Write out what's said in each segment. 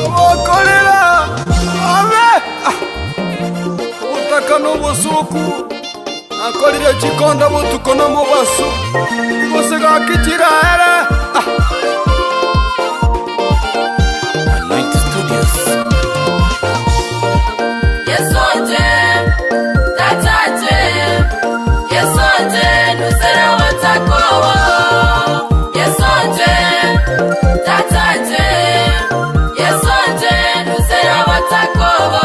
Obokorera abe obutaka n'obusuku akorire chikonda butuko n'omubasu igosiga kichiraere. Anointed Studios. Yesoje, tataje, yesoje, nusera watakowo. Yesoje, tataje, yesoje, nusera watakowo.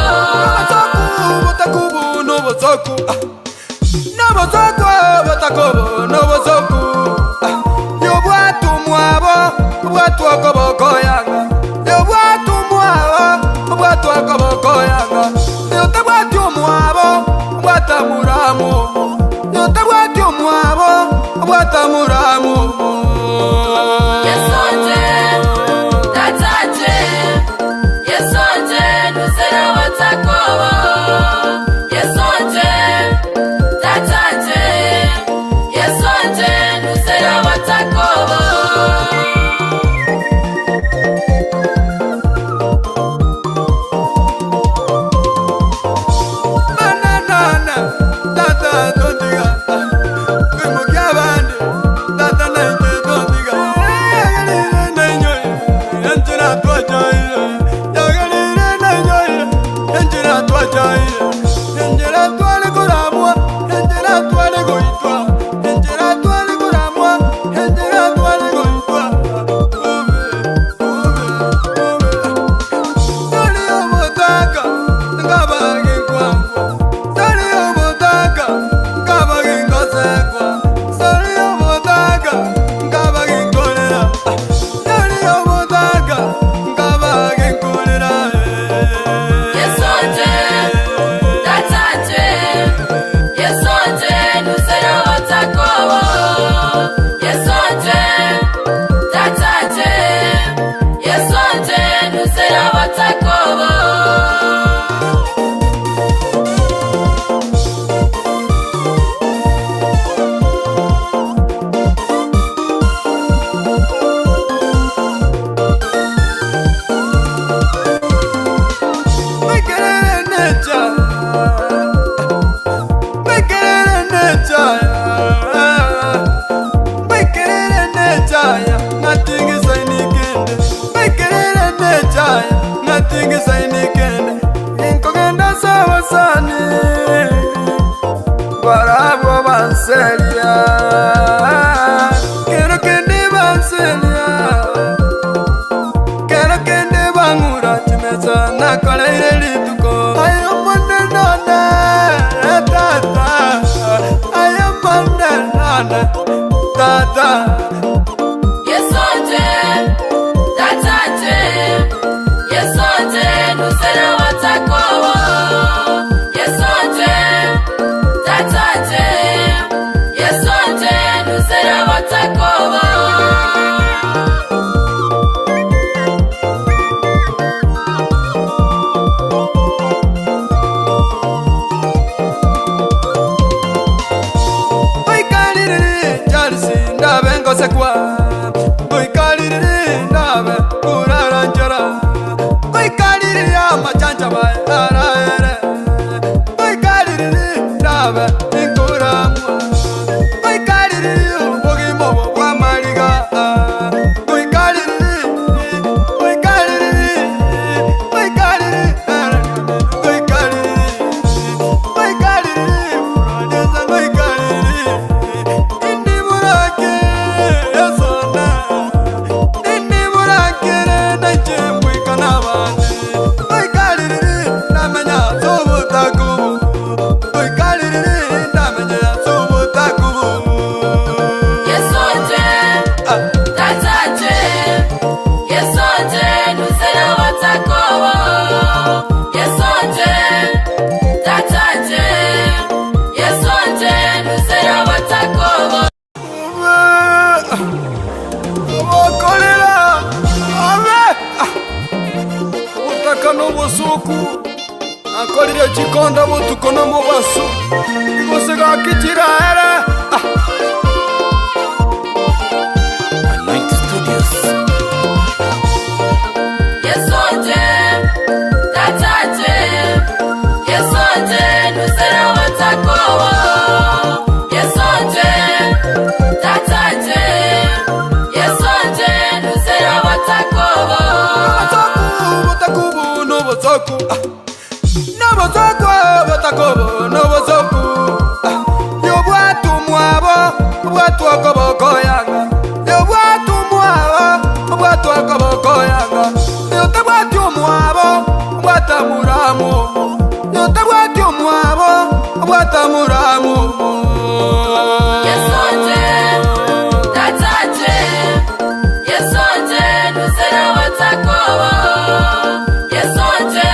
Bataku n'obusoku n'obusoku bataku n'obusoku yobwatumwabo obwatwakoboko yanga yobwatumwabo obwatwakoboko yanga yotabwatiomwabo obwatamuramu yotabwatiomwabo obwatamuramu. Yesoje, tataje, yesoje, nusera watakowo. Yesoje, tataje, yesoje, nusera watakowo. Mananana tata tondiga kwimukyabandi tata naite tondiga yagalire nenyoye enjira twajaire yagalire nenyoye enjira twajaire enjira twali kuramwa enjira twali kuitwa enjira twali kuramwa enjira twali kuitwa ube ube ube Toliobotaka ngabagikwangwa Toliobotaka ngabagingosekwa Toliobotaka ngabaginkolera Toliobotaka ngabaginkolera. Yesoje, tataje, yesoje, nusera watakowo. Yesoje, tataje, yesoje, nusera watakowo. Mekerere necha Mekerere necha Mekerere necha Nothing is ainikende Mekerere necha Nothing is ainikende Inkogenda sawa sani Barabwo banselia Kero kende banselia Kero kende bangura chimesa nakoleire lituko ayo monenone tata ayo monenone tata. Yesoje, tataje, yesoje, nusera watakowo. Yesoje, tataje, yesoje, nusera watakowo. Goikaliriri Charles ndabe ngosekwa goikaliriri ndabe kurara njara goikaliriri amachanja bae araere goikaliriri ndabe inkuramwa goikaliriri obogima obo bwamariga goikaliriri goikaliriri goikaliriri goikaliriri goikaliriri producer goikaliriri indiburake esona indiburakere nachembwika n'abandi goikaliriri ndamenya sobutakubu goikaliriri ndamenya sobutakubu. Yesoje, tataje, yesoje, nusera watakowo. Yesoje, tataje, yesoje, nusera watakowo. Obokorera abe obutaka n'obusuku akorire chikonda butuko n'omubasu igosiga kichiraere. akoboko yanga Yobwatu mwabo Obwatu akoboko yanga Yotabwati omwabo Obwata muramu Yotabwati omwabo Obwata muramu Yesonje Tataje Yesonje nusera watakobo Yesonje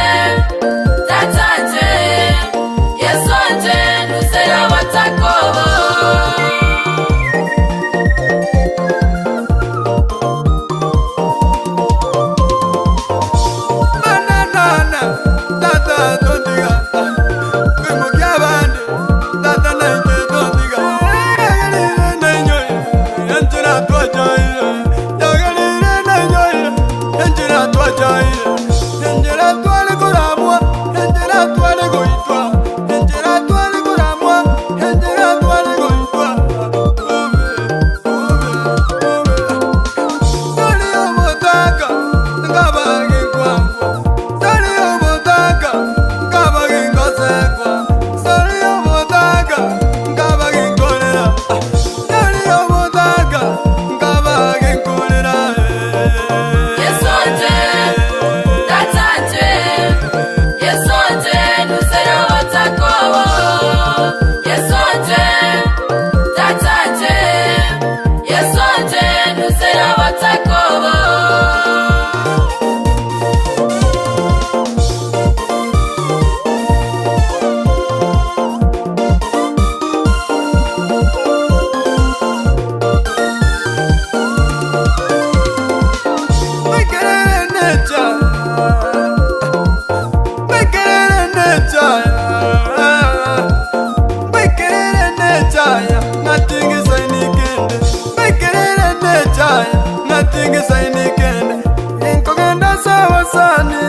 Tataje Yesonje nusera watakobo Mananana Tata tondiga Kwimukyabande Tata naite tondiga Yagalire nenyoye Yanjira twajaire Yagalire nenyoye Yanjira twajaire Yanjira twale kuramwa Yanjira twale kuitwa Yanjira twale kuramwa Yanjira twale kuitwa Ube, ube, ube Sali omotaka Ngabage kwangwa Sali omotaka Ngabage ngosekwa Sali omotaka Ngabage nkolera Sali omotaka Ngabage nkolera Yesonje Tataje Yesonje nusera watakobo Yesonje Tataje Yesonje nusera watakobo Mekerere necha Mekerere necha Mekerere necha Natingisa inikende Mekerere necha Natingisa inikende Inkogenda sawa sani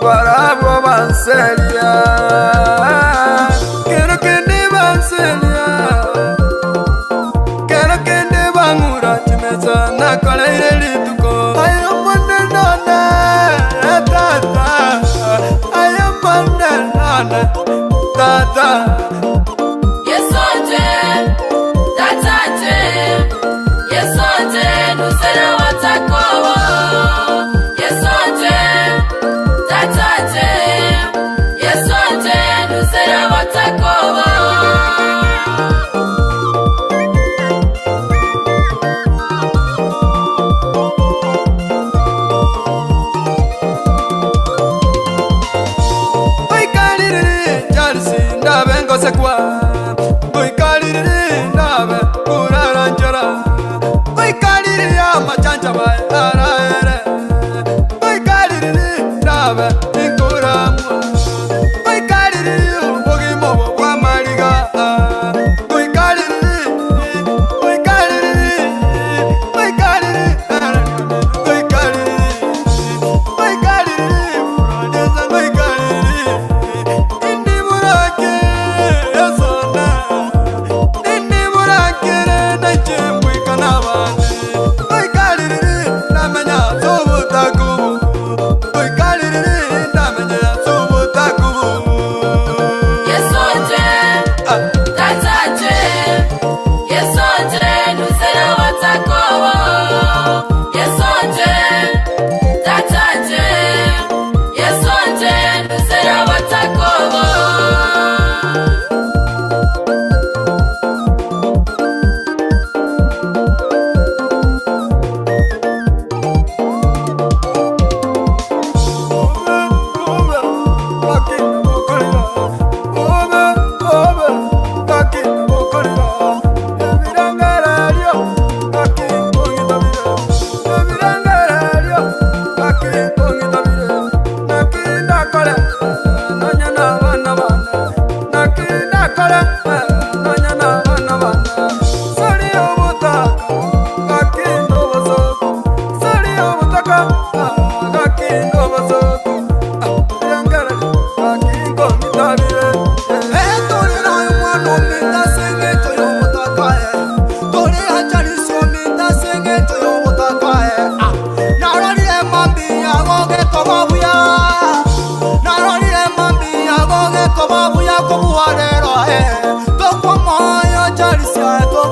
Barabo banselia Kero kende banselia Kero kende bangura chimeza nakoleire lituko Ayo manenane tata Ayo manenane tata Yesonje Tataje Yesonje nusera watakobo Yesonje Tataje Yesonje nusera watakobo Goikaliriri Charles ndabe ngosekwa Goikaliriri ndabe kuraranjara Goikaliriri amachanja bae araere Goikaliriri ndabe inkuramwa Goikaliriri obogimo bwamaliga Goikaliriri Goikaliriri Goikaliriri Goikaliriri Goikaliriri Goikaliriri Indiburake esona Indiburakere nachembwika nabande Goikaliriri namenya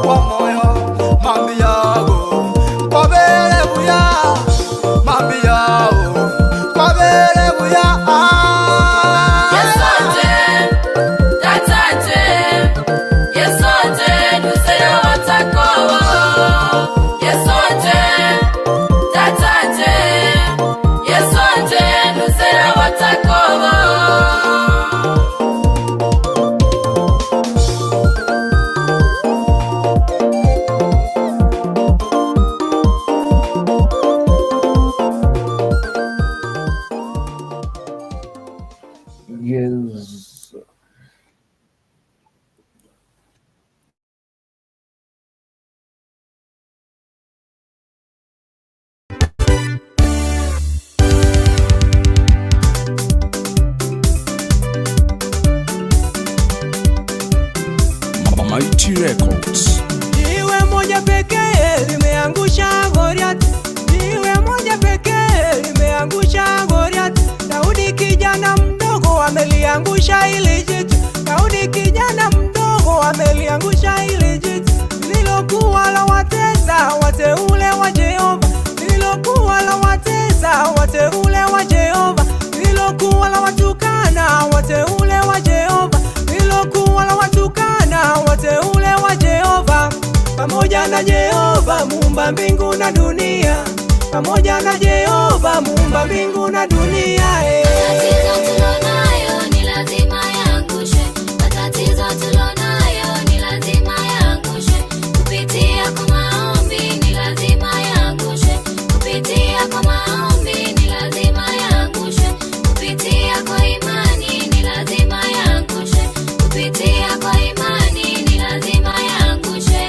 kwa moyo mambi yago kwabere buya mambi yao kwabere buya. Yesote, tatate, yesote, nusera watakowo. Yesote, tatate, yesote, nusera watakowo. Yes. Mighty Records. Jiwe moja pekee limeangusha Goliath. Jiwe moja pekee limeangusha Goliath. Daudi kijana mdogo ameliangusha hili jitu. Daudi kijana mdogo ameliangusha hili jitu lililokuwa la watesa wateule wa Jehova, lililokuwa la watesa wateule wa Jehova, lililokuwa la watukana wateule wa Jehova, lililokuwa la watukana wateule wa Jehova. Pamoja na Jehova muumba mbingu na dunia, pamoja na Jehova muumba mbingu na dunia eh. Matatizo tulonayo ni lazima yaangushwe. Matatizo tulonayo ni lazima yaangushwe. Kupitia kwa maombi ni lazima yaangushwe. Kupitia kwa maombi ni lazima yaangushwe. Kupitia kwa imani ni lazima yaangushwe. Kupitia kwa imani ni lazima yaangushwe.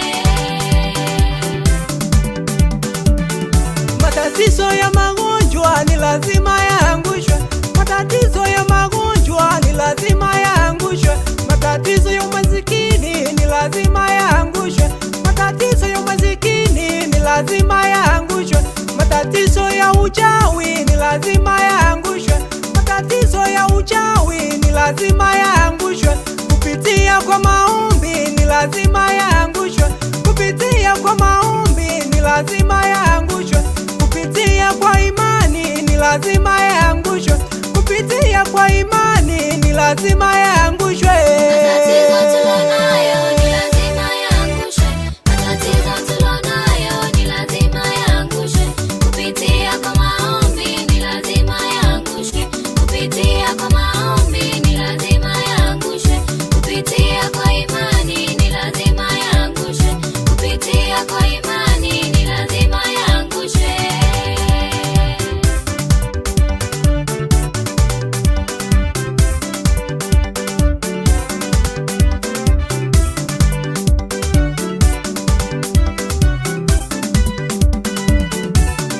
Matatizo ya magonjwa ni lazima yaangushwe. Matatizo ya magonjwa ni lazima yaangushwe. Matatizo ya umasikini ni lazima yaangushwe. Matatizo ya umasikini ni lazima yaangushwe. Matatizo ya uchawi ni lazima yaangushwe. Matatizo ya uchawi ni lazima yaangushwe. Kupitia kwa maombi ni lazima yaangushwe. Kupitia kwa maombi ni lazima yaangushwe. Kupitia kwa imani ni lazima yaangushwe. Kupitia kwa imani ni lazima yaangushwe. Matatizo tulonayo ni lazima yaangushwe. Matatizo tulonayo ni lazima yaangushwe. Kupitia kwa maombi ni lazima yaangushwe. Kupitia kwa maombi ni lazima yaangushwe. Kupitia kwa imani ni lazima yaangushwe. Kupitia kwa imani ni lazima yaangushwe.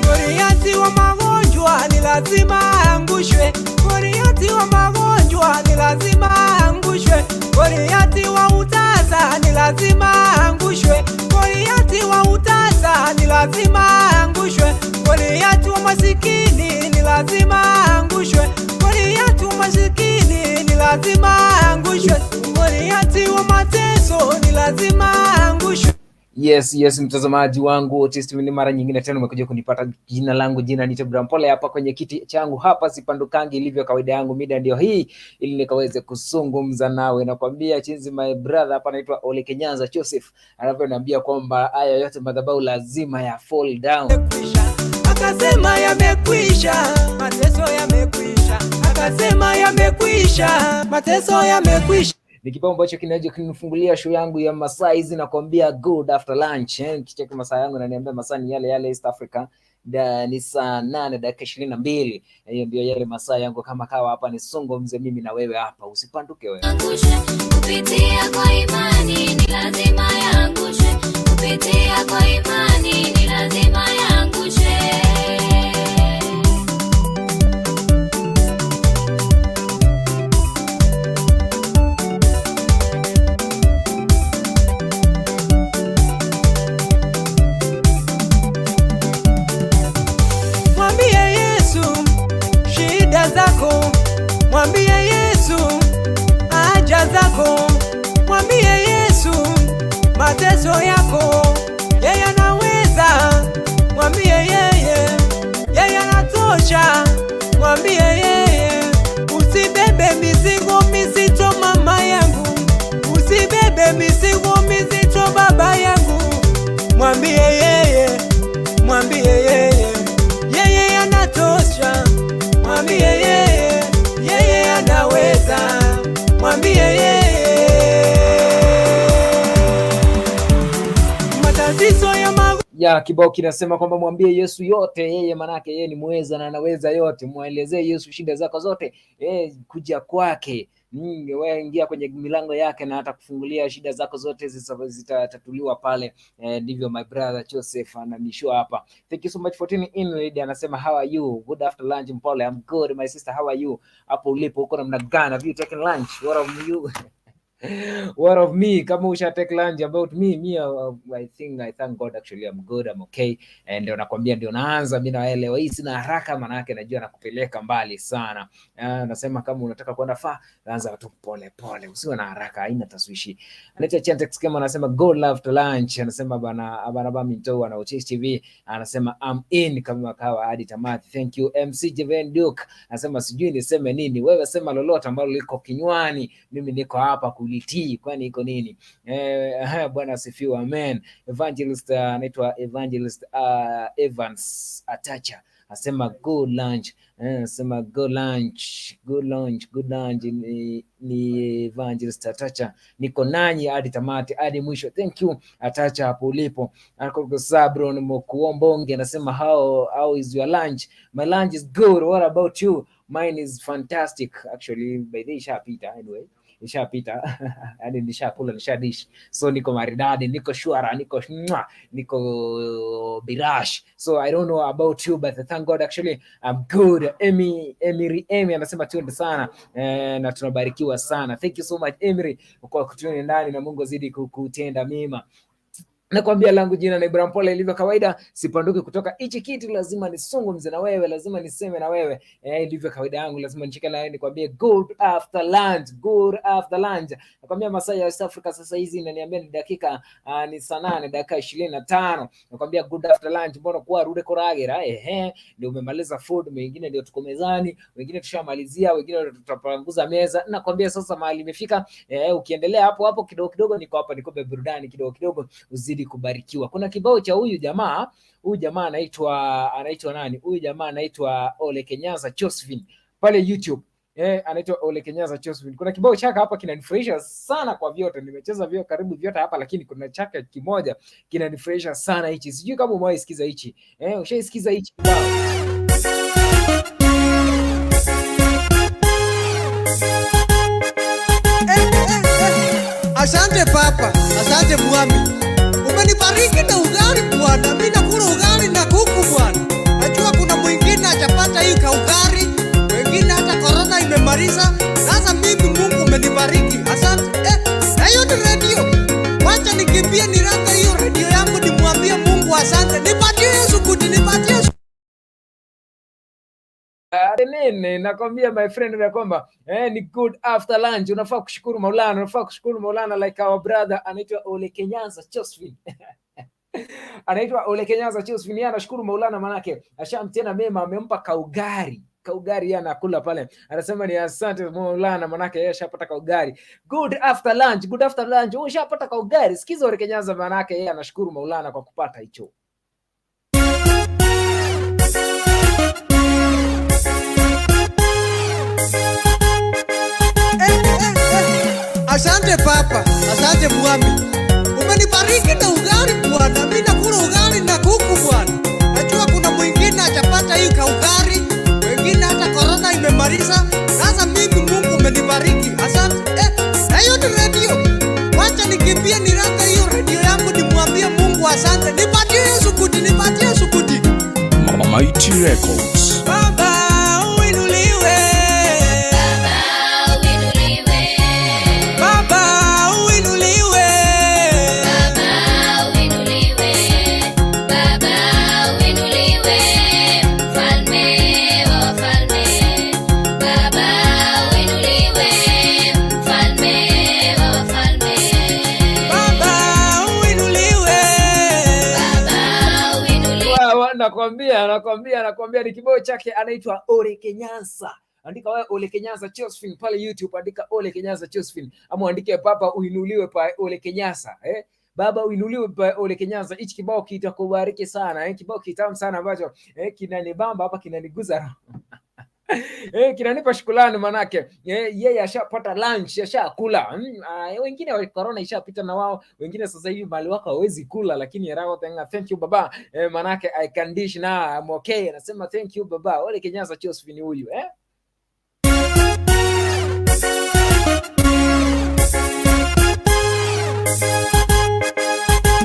Goliati wa magonjwa ni lazima aangushwe. Goliati wa magonjwa ni lazima aangushwe. Goliati wa utasa ni lazima aangushwe. Goliati wa utasa ni lazima aangushwe. Goliati wa masikini ni lazima aangushwe. Goliati wa masikini ni lazima aangushwe. Goliati wa mateso ni lazima aangushwe. Yes, mtazamaji wangu Otis TV, ni mara nyingine tena umekuja kunipata. Jina langu jina ni Abraham Pole, hapa kwenye kiti changu hapa sipandukangi ilivyo kawaida yangu. Mida ndio hii ili nikaweze kuzungumza nawe. Nakwambia chinzi my brother hapa anaitwa Ole Kenyanza Joseph anavyoniambia kwamba haya yote madhabahu lazima ya fall down. Yamekwisha. Akasema yamekwisha, mateso yamekwisha. Akasema yamekwisha, mateso yamekwisha. Ni kibao ambacho kinaje kunifungulia show yangu ya masaa hizi, nakwambia good after lunch eh. Nikicheki masaa yangu naniambia masaa ni yale yale East Africa da, ni saa 8:22. Hiyo ndio yale masaa yangu kama kawa hapa nisungumze mimi na wewe hapa, usipanduke wewe. Yaangushwe. Kupitia kwa imani ni lazima yaangushwe. Kupitia kwa imani ni lazima yaangushwe. Mwambie Yesu shida zako, mwambie Yesu haja zako, mwambie Yesu mateso yako, yeye anaweza. Mwambie yeye, yeye anatosha. Mwambie yeye, usibebe mizigo mizito mama yangu, usibebe mizigo mizito baba yangu. Mwambie yeye, mwambie yeye, yeye anatosha. Mwambie yeye, yeye anaweza. Mwambie yeye, matatizo ya magonjwa Ya kibao kinasema kwamba mwambie Yesu yote yeye, manake yeye ni mweza na anaweza yote. Mwelezee Yesu shida zako zote, kuja kwake. Wewe ingia kwenye milango yake na atakufungulia shida zako zote zitatatuliwa pale. Ndivyo my brother Joseph ananishua hapa. Thank you so much for tuning in. Lady anasema, "How are you? Good after lunch, Mpole." I'm good, my sister, how are you? Hapo ulipo uko namna gani? Have you taken lunch? What of you? What of me? Kama usha take lunch, about me, I think I thank God, actually I'm good, I'm okay. And ndio nakwambia, ndio naanza mimi naelewa hii, sina haraka, manake najua nakupeleka mbali sana. Nasema kama unataka kwenda far, anza tu pole pole, usiwe na haraka, haina taswishi. Anaitwa Chantex kama anasema go love to lunch, anasema bana bana ba minto ana Oches TV, anasema I'm in kama kawa hadi tamati. Thank you. MC Jeven Duke anasema sijui niseme nini, wewe sema lolote ambalo liko kinywani, mimi niko hapa kulitii, kwani iko nini? Bwana asifiwe, amen. Evangelist anaitwa Evangelist Evans Atacha asema go lunch, anasema go lunch, go lunch, good lunch. Ni Evangelist Atacha, niko nanyi hadi tamati, hadi mwisho. Thank you Atacha hapo ulipo. Sabron Mokuombonge anasema how is your lunch? My lunch is good. What about you? Mine is fantastic. Actually, by the way, ishapita anyway, ishapita, yani nishakula, nishadish, so niko maridadi, niko shwara, niko mwah, niko birash. So I don't know about you, but thank God, actually I'm good. Emi Emiri Emi anasema tunde sana na tunabarikiwa sana. Thank you so much Emiri kwa kutune ndani na Mungu azidi kukutenda mema. Nakwambia langu jina na Ibrahim Pole, ilivyo kawaida, sipanduki kutoka hichi kitu, lazima nisungumze na wewe, lazima niseme na wewe ilivyo kawaida yangu, lazima nishike na wewe nikwambie good after lunch, good after lunch. Nakwambia masaa ya West Africa sasa hizi inaniambia ni dakika ni saa 8 dakika 25. Nakwambia good after lunch, mbona kuwa rude koragira ehe, ndio umemaliza food, wengine ndio tuko mezani, wengine tushamalizia, wengine ndio tutapanguza meza. Nakwambia sasa mahali imefika, ukiendelea hapo hapo kidogo kidogo, niko hapa nikupe burudani kidogo kidogo, uzidi kubarikiwa. Kuna kibao cha huyu jamaa, huyu jamaa anaitwa nani? Huyu jamaa anaitwa Ole Kenyaza Josephine pale YouTube. Anaitwa Ole Kenyaza Josephine. Kuna kibao chake hapa kinanifurahisha sana kwa vyote. Nimecheza vyo karibu vyote hapa, lakini kuna chake kimoja kinanifurahisha sana hichi. Sijui kama umewahi sikiza hichi. Ushaisikiza hichi kibao? Eh, eh. Asante papa, asante mwami. Umenibariki na ugali bwana. Mimi nakula ugali na kuku bwana. Najua kuna mwingine hajapata hii kaugali, wengine hata corona imemaliza. Sasa mimi Mungu umenibariki. Asante. Na hiyo ni redio. Wacha nikimbie nilete hiyo redio yangu nimwambie Mungu asante. Nipatie sukuti, nipatie. Nini nakwambia my friend ya kwamba ni good after lunch. Unafaa kushukuru Maulana, unafaa kushukuru Maulana like our brother anaitwa Ole Kenyaza Josephine, anaitwa Ole Kenyaza Josephine. Yeye anashukuru Maulana manake ashamtenda mema, amempa kaugari kaugari, yeye anakula pale, anasema ni asante Maulana manake yeye ashapata kaugari. Good after lunch, good after lunch, wewe ushapata kaugari. Sikiza Ole Kenyaza manake yeye anashukuru Maulana kwa kupata hicho. Eh. Asante papa, asante mwami. Umenibariki na ugali bwana. Mimi nakula ugali na kuku bwana. Najua kuna mwingine hajapata hii kaugali, wengine hata corona imemaliza. Sasa mimi Mungu umenibariki. Asante. Na hiyo ni redio. Wacha nikimbie nilete hiyo redio yangu nimwambie Mungu asante. Nipatie sukuti, nipatie sukuti. Mighty Records. Baba uinuliwe, Baba uinuliwe, Baba uinuliwe, Baba uinuliwe, Baba uinuliwe, mfalme wa wafalme. Baba uinuliwe, mfalme wa wafalme. Baba uinuliwe. Nakwambia, nakwambia, nakwambia ni kibao chake, anaitwa Ole Kenyansa. Andika wewe Ole Kenyansa Josephine pale YouTube, andika Ole Kenyansa Josephine ama uandike Baba Uinuliwe pa Ole Kenyansa, eh? Baba Uinuliwe pa Ole Kenyansa. Hichi kibao kitakubariki sana, eh? Kibao kitamu sana ambacho kinanibamba hapa, kinaniguza roho. Kinanipa shukrani manake yeye ashapata lunch, ashakula. Wengine wa corona ishapita na wao, wengine sasa hivi mali wako hawezi kula, lakini raho tenga thank you baba, manake I can dish now, I'm okay. Anasema thank you baba. Ole Kenyansa Josephine huyu, eh?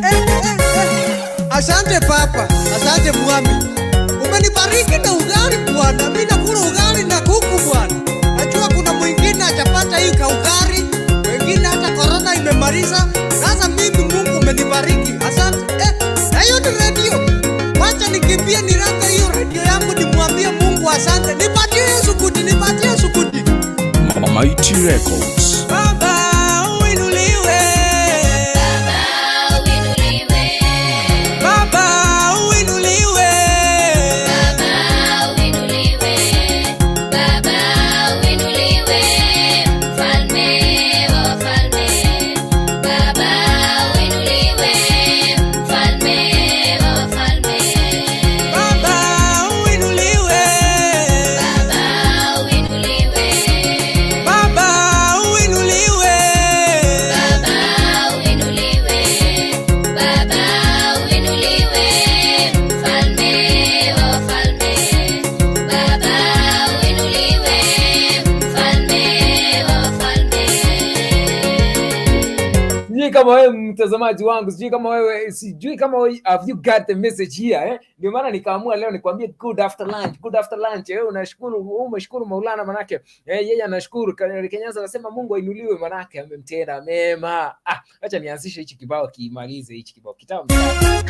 Eh, eh, eh. Asante papa, asante mwami. Umenibariki na ugali bwana. Mimi nakula ugali na kuku bwana. Najua kuna mwingine hajapata hii kaugali, wengine hata corona imemaliza. Sasa mimi Mungu umenibariki. Asante. Na hiyo ni redio. Wacha nikimbie nilete hiyo redio yangu nimwambie Mungu asante. Nipatie sukuti, nipatie sukuti. Mighty Records. Baba uinuliwe. Baba uinuliwe. Baba uinuliwe. Baba uinuliwe. Baba uinuliwe. Mfalme wa wafalme. Baba uinuliwe. Mfalme wa wafalme. Baba uinuliwe. Baba uinuliwe. Baba uinuliwe. Baba uinuliwe. Baba uinuliwe. Mfalme wa wafalme. Baba uinuliwe. Mfalme wa wafalme. Sijui kama wewe mtazamaji wangu, sijui kama wewe, sijui kama wewe, have you got the message here, eh? Ndio maana nikaamua leo nikwambie good after lunch, good after lunch. Wewe unashukuru, wewe umeshukuru Maulana manake yeye anashukuru. Kenyansa anasema Mungu ainuliwe manake amemtenda mema. Ah, acha nianzishe hichi kibao kiimalize hichi kibao kitamu sana.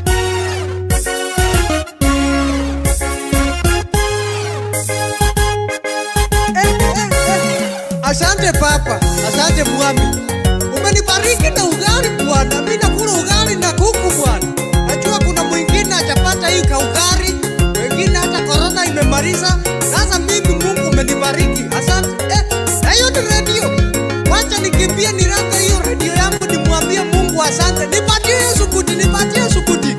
Eh, eh, eh. Asante papa, asante mwami. Umenibariki na ugali bwana. Mimi nakula ugali na kuku bwana. Najua kuna mwingine hajapata hii kaugali, wengine hata corona imemaliza. Sasa mimi Mungu umenibariki. Asante. Na hiyo ni redio. Wacha nikimbie nilete hiyo redio yangu nimwambie Mungu asante. Nipatie sukuti, nipatie sukuti.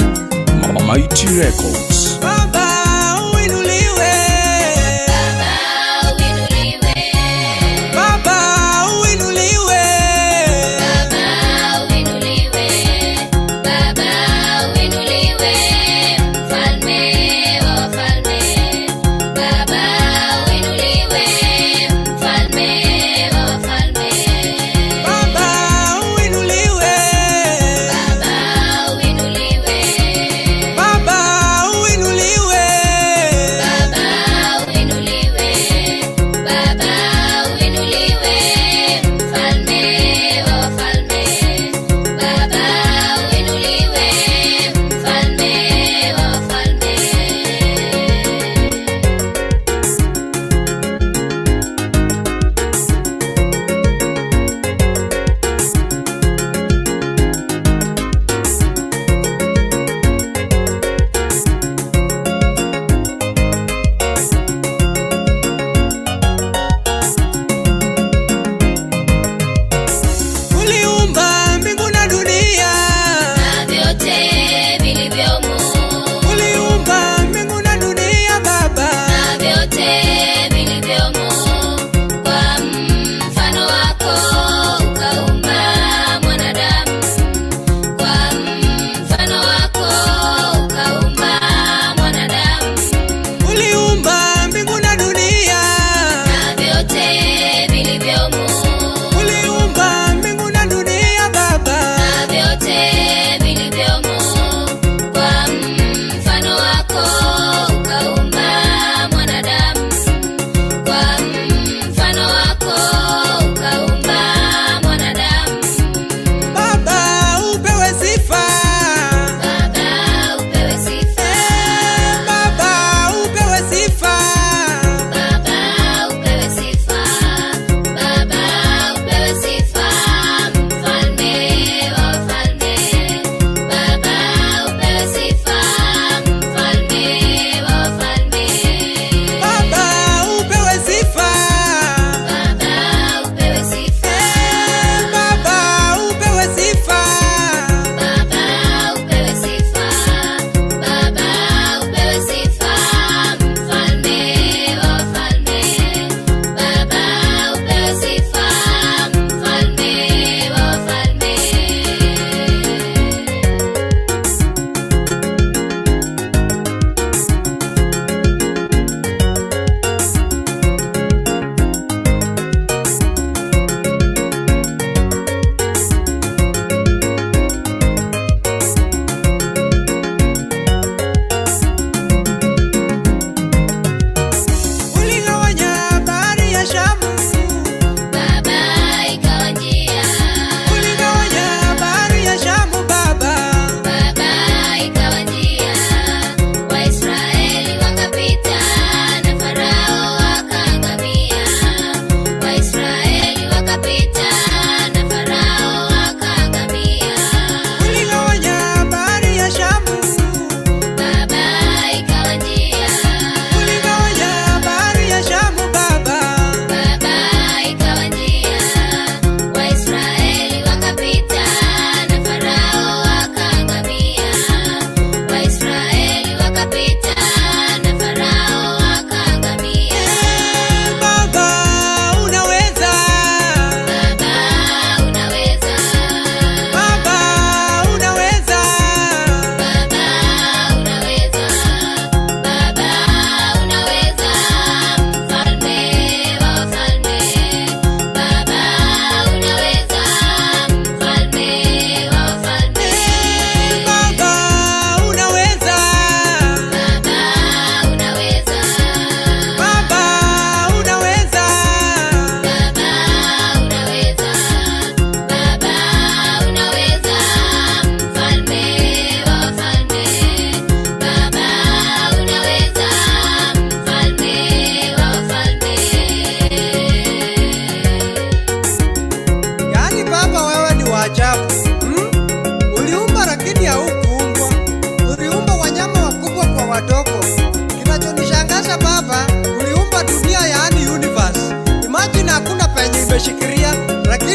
Mighty Records. Baba uinuliwe. Baba uinuliwe. Baba uinuliwe. Baba uinuliwe. Baba uinuliwe. Mfalme wa wafalme. Baba uinuliwe. Mfalme wa wafalme. Baba uinuliwe. Baba uinuliwe. Baba uinuliwe.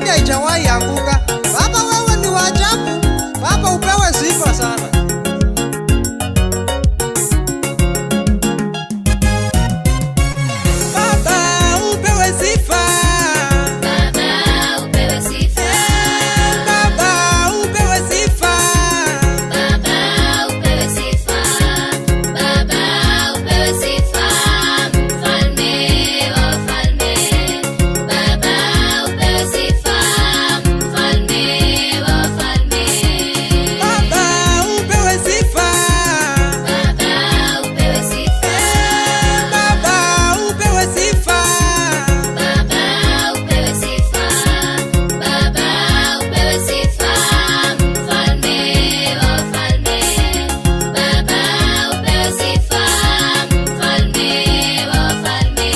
lakini haijawahi anguka. Baba, wewe ni wa ajabu. Baba, upewe sifa sana. Baba upewe sifa. Baba upewe sifa. Baba upewe sifa. Baba upewe sifa. Baba upewe sifa. Mfalme wa wafalme. Baba upewe sifa. Mfalme wa wafalme. Baba upewe sifa. Baba upewe sifa. Baba upewe sifa. Baba upewe sifa. Baba upewe sifa. Mfalme wa wafalme. Baba upewe sifa. Mfalme wa wafalme.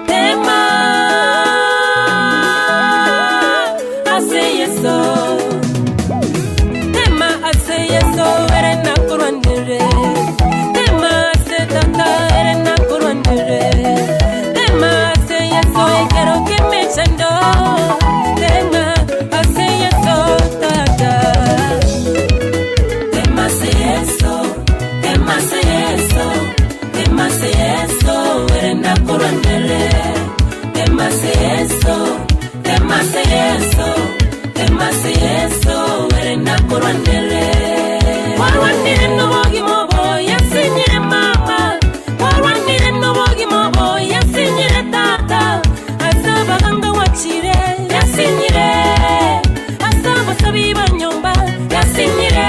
Tema ase Yesu, tema ase Yesu ere nakurwanire. Tema ase tata ere nakurwanire. Tema ase Yesu ekero kimechando. Tema ase Yesu tata. Tema ase Yesu, tema ase Yesu, tema ase Yesu ere nakurwanire. Tema ase Yesu, tema ase Yesu, tema ase Yesu ere nakurwanire. Warwanire n'obogima obo yasinyire mama, warwanire n'obogima obo yasinyire tata, asabaganga wachire yasinyire, asabasabi banyomba yasinyire.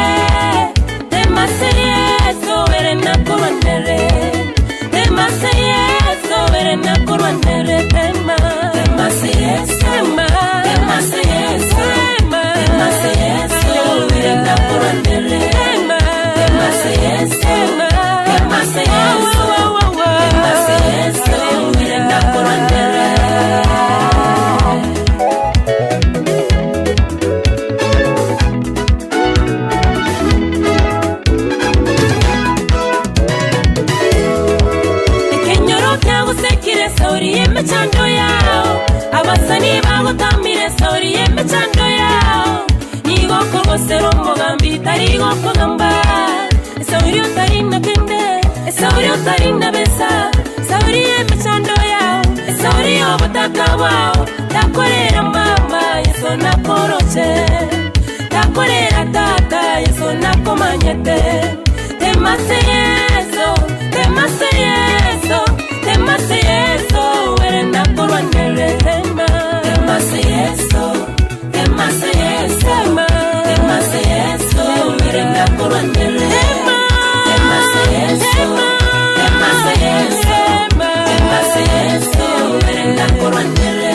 Tema se Yesu ere nakurwanire. Tema se Yesu ere nakurwanire. Tema, tema se Yesu, tema, tema se Yesu, tema, tema se Yesu ere nakurwanire. Tema, tema se Yesu, tema, tema se Yesu, tema se Yesu ere nakurwanire. Ekenyoro kyagusekire sauri y'emicando yao, abasani bagutamire sauri y'emicando yao. Nigo kogosera omugambi tari gokogamba, esauri otari na kende, esauri otari na besa, sauri y'emicando yao, esauri y'obutaka bwao. Takorera mama Yesu nakoroche, takorera tata Yesu nakomanyete. Tema se Yesu, tema se Yesu, tema se Yesu ere nakurwanire. Tema, tema se Yesu, tema se Yesu, tema, tema se Yesu ere nakurwanire. Tema, tema se Yesu, tema se Yesu, tema se Yesu ere nakurwanire.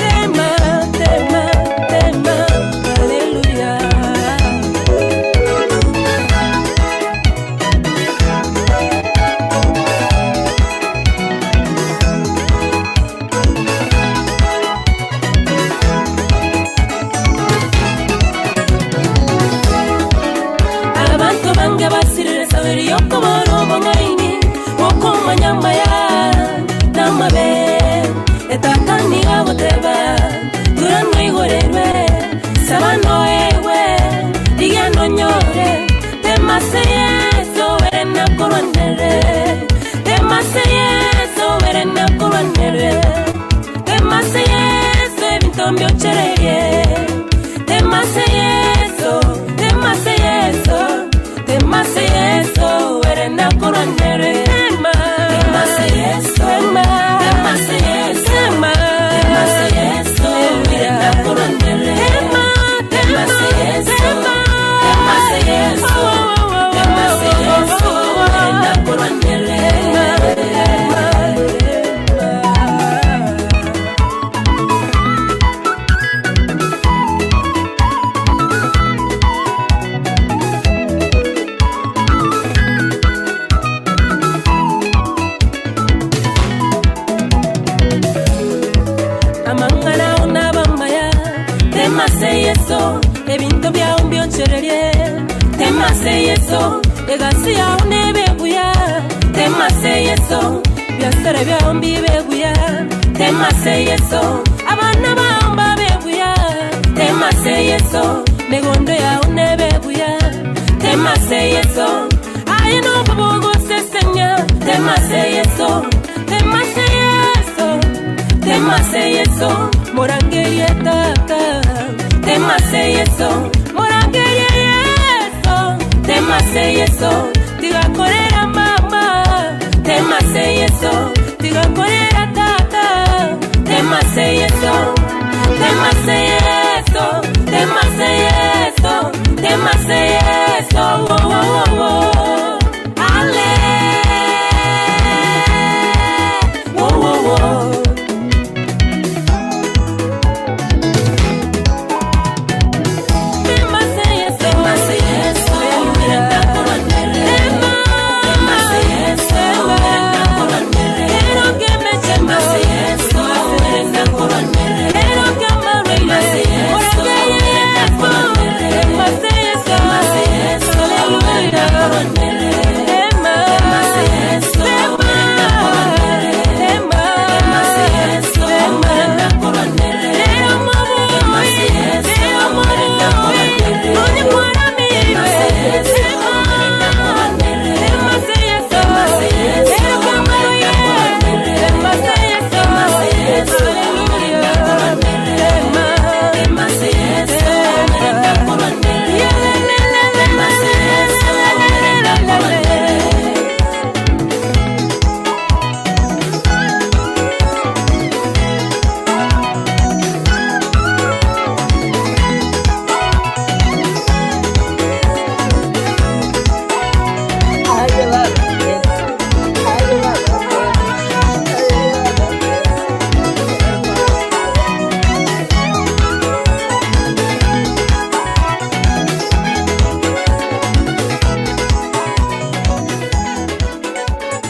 Tema, tema, tema, hallelujah. Ebintu byao mbionchererie. Temase Yesu, egasi yao nebebuya. Temase Yesu, biasara byao mbibebuya. Temase Yesu, abana bao mbabebuya. Temase Yesu, migondo yao nebebuya. Temase Yesu, aye no bobogosesenya. Temase Yesu, temase Yesu, temase Yesu, morangerie tata. Temase Yesu, morangerie Yesu. Temase Yesu, tigakorera mama. Temase Yesu, tigakorera tata. Temase Yesu, temase Yesu, temase Yesu, temase Yesu. Oh, oh, oh, oh. Ale. Oh, oh, oh. Temase Yesu, temase Yesu, temase Yesu, temase Yesu,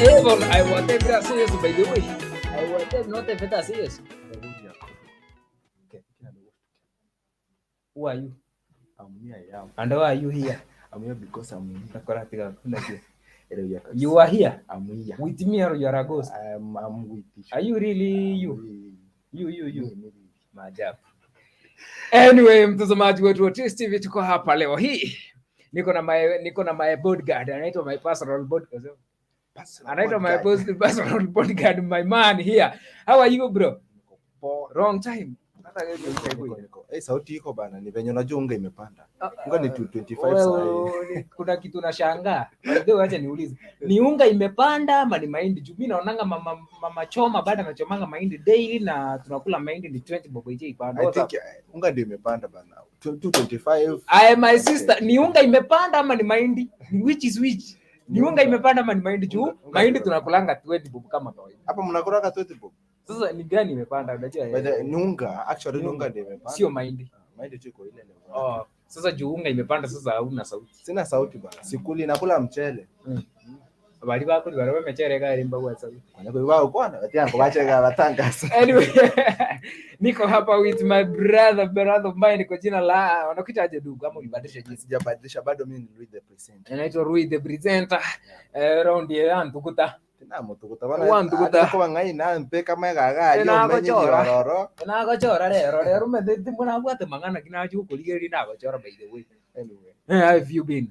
Avon, I want every by the way. I want not a serious. Who are you? I'm here, I am. And why are you here? I'm here because I'm here. You are here? I'm here. With me or you are a ghost? I'm with you. Are you really you? You. Me. Maajabu. Anyway, mtazamaji wetu wa Tris TV, tuko hapa leo hii. Niko na my bodyguard, anaitwa my personal bodyguard. Anaitwa my personal bodyguard, my man here. How are you bro? Wrong time. Hey, sauti iko bana, ni venye unajua unga imepanda. Unga ni 225 sahi. Kuna kitu nashangaa. Ndio acha niulize. Ni unga imepanda ama ni mahindi? Juu mimi naonanga mama choma bado anachomanga mahindi daily na tunakula mahindi ni 20 bob ije ipanda. I think unga ndio imepanda bana. 225. I my sister, ni unga imepanda ama ni mahindi? Which is which? Ni unga imepanda ama ni mahindi? Juu mahindi tunakulanga 20 bob kama kawaida. Hapa mnakulanga 20 bob. Sasa ni gani imepanda unajua? But ni unga, actually ni unga ndio imepanda. Sio mahindi. Mahindi tu iko ile level. Oh, sasa juu unga imepanda sasa hauna sauti. Sina sauti bana. Sikuli nakula mchele. Bali bako ni barawe mchele gari mbawa sauti. Kwa hiyo kwana batia ngobache batangaza. Anyway, niko hapa with my brother of mine kwa jina la wanakuita aje dugu ama ulibadilisha jina? Sijabadilisha bado, mimi ni Rui the Presenter. Anaitwa Rui the Presenter. Round ya ntukuta. By the way. Anyway. How have you been?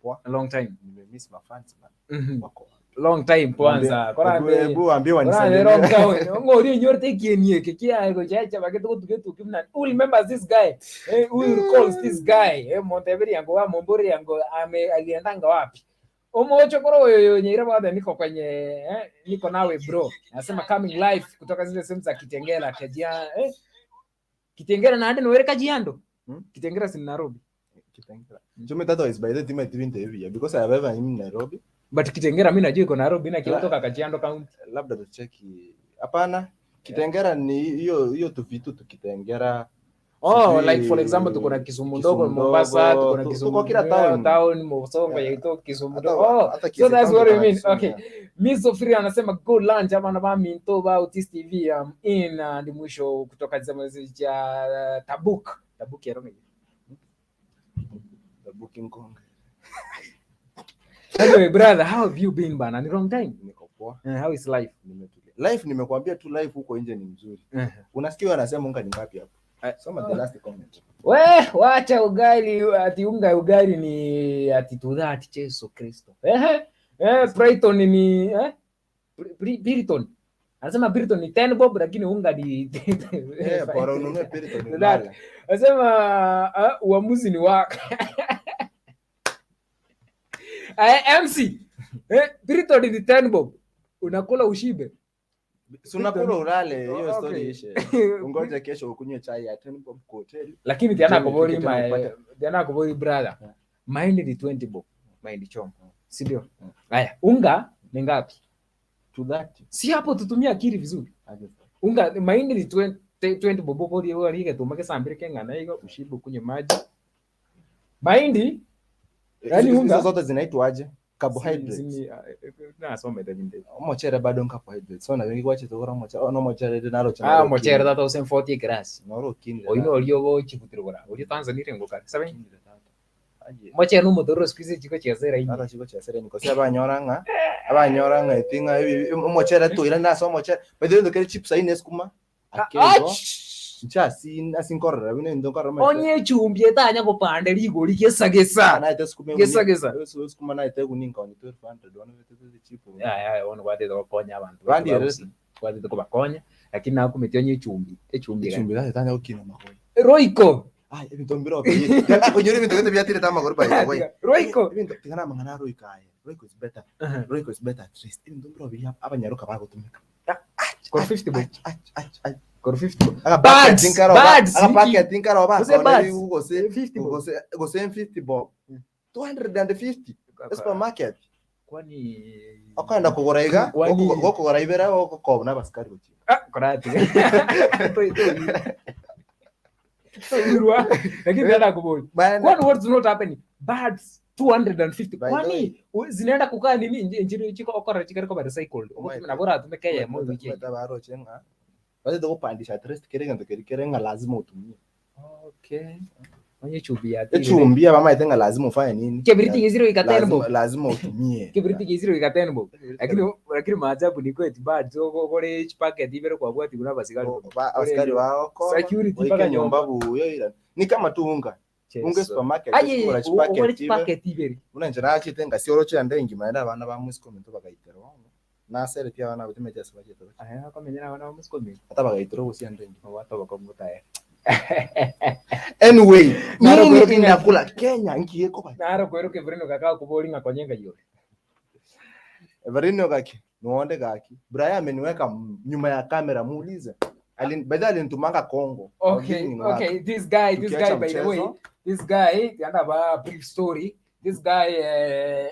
Poa. A long time. Nimemiss my fans man. Wako. Long time kwanza. Who remembers this guy? Who recalls this guy? Monteveri yango wa Mombori yango ame aliendanga wapi? Omocho koro yoyo nyira niko kwenye niko nawe bro. Nasema coming live kutoka zile sehemu za Kitengela Kajia Kitengela na hadi niwere Kajiando. Kitengela si Nairobi. Kitengela. Jume that is by the time I didn't here because I have ever in Nairobi. But Kitengela mimi najua iko Nairobi na kutoka Kajiando County. Labda tucheki. Hapana. Kitengela ni hiyo tu vitu tu Kitengela. Oh, like for example tuko na Kisumu ndogo Mombasa, tuko na Kisumu kila town Mosongo yaito Kisumu ndogo. Oh, so that's what I mean. Okay. Miss Sofia anasema go lunch ama na mami ntoba Autis TV in and mwisho kutoka zama cha Tabuk. Tabuk ya Romeo. The booking kong. Anyway, brother, how have you been bana? Ni long time. Niko poa. How is life? Nimetulia. Life nimekuambia tu life huko nje ni mzuri. Unasikia wanasema unga ni ngapi hapo? Soma the last comment. We, wacha ugali ati unga ugali ni ati to that Jesu Kristo. Eh, eh, Brighton ni eh Piriton. Anasema Piriton ni 10 bob lakini unga ni Eh, bora ununue Piriton ni That. ulale. Anasema uamuzi ni wako. MC. Eh, Piriton ni 10 bob. Unakula ushibe. Si unakula ulale, hiyo Okay. story ishe. Ungoje kesho ukunywe chai ya 10 bob kwa hoteli. Lakini tiana Jioni kobori ufike tena ma upate. tiana kobori brother. Yeah. Mahindi ni 20 bob. Mahindi choma. Si ndio? Haya, unga ni ngapi? To that. Si hapo tutumie akili vizuri. Unga mahindi ni 20 20 bob bodi warige tumake sambire kengana hiyo ushibe kunywe maji. Mahindi Yaani Hizo unga- zote zinaitwaje? Carbohydrates. Nasoma ita Omochere bado ni carbohydrates. So na wengi kwache tokora omochere, no mochere naro Ah, mochere tata usen 40 grams. Noro kinire. Oino olio go chikutirogora. Olio Tanzania rengo kare. Sabe? Mochere no motoro squeeze chiko chesera inyi. Tata chiko chesere nikosi abanyora ng'a abanyora ng'a etinga omochere toira nase omochere by the way ndokere chips aine esukuma akezo ncha asinkorera bino into nkorera omochere. Onye chumbi etanya kupande rigori gesagesa. Naete sukuma Gesa, gesa. Sukuma naete eguni nkaoni 1200 one betete chip. Ya ya ono kwatete gokonya abantu. Bandi erese. Kwatete kubakonya lakini nakumete onye echumbi. Echumbi. Echumbi tata okina makoy. Roiko. Ay, ebinto mbiro pe. Akonyora ebinto gete byatire tamagoro by the way. Roiko. Ebinto tigana mangana roiko aye. Roiko is better. Roiko is better at least. Ebinto mbiro bi abanyaruka bagotumika. Kor 50 bob. Ach ach ach. Kor 50 bob. Aga Birds, packet nkaroba. birds, Aga Niki. packet nkaroba. Gose birds. Gose 50 bob. gose gose 50 bob. 250 supermarket. Kwani Okaenda kugura iga, Kwani- gokugura ibera gokobona abasikari gochi. Ah, korati. Toirwa. Lakini tena kuboi. Kwani what's not happening? Birds 250. By the Kwani zinaenda kukaa nini nje chiko okora chikari kwa recycled. Umaete. Na bora atumike ya mo wiki. Baroche ng'a. Batete gopandisha at least kere gento keri kere ng'a lazima utumie. Okay. Onye chumbi ya. Echumbi abamaete ng'a lazima ufanye nini? Kibiriti giziro ikaten bob. Lazima utumie. Kibiriti giziro ikaten bob. Lakini lakini maajabu ni kwetu birds okore each packet ibere kwa bwati kuna basikari. Askari wao Security mpaka mpaka nyumba buyo ila ni kama tu unga unga supermarket Aye, ukura okore chipacket ibe packet ibere. unanje nachite nga sioro chande ngima enda abana ba musikomento bakaitera bono nasere pia abana butumecha sibachete Aya komenya na musikomi. ata bakaitera obusia nde ngima Watu bakomutae. Anyway, Naro nini kweruke inakula Kenya nkiye ko Naro kweruke vrino kakaa kuboli nga konyenga yore. Everino gaki nuonde gaki Brian ameniweka nyuma ya kamera muulize alin by the way alinitumanga Kongo. Okay, Giving work. okay, this guy Tukiacha by the way, mchezo. this guy yanda ba brief story. This guy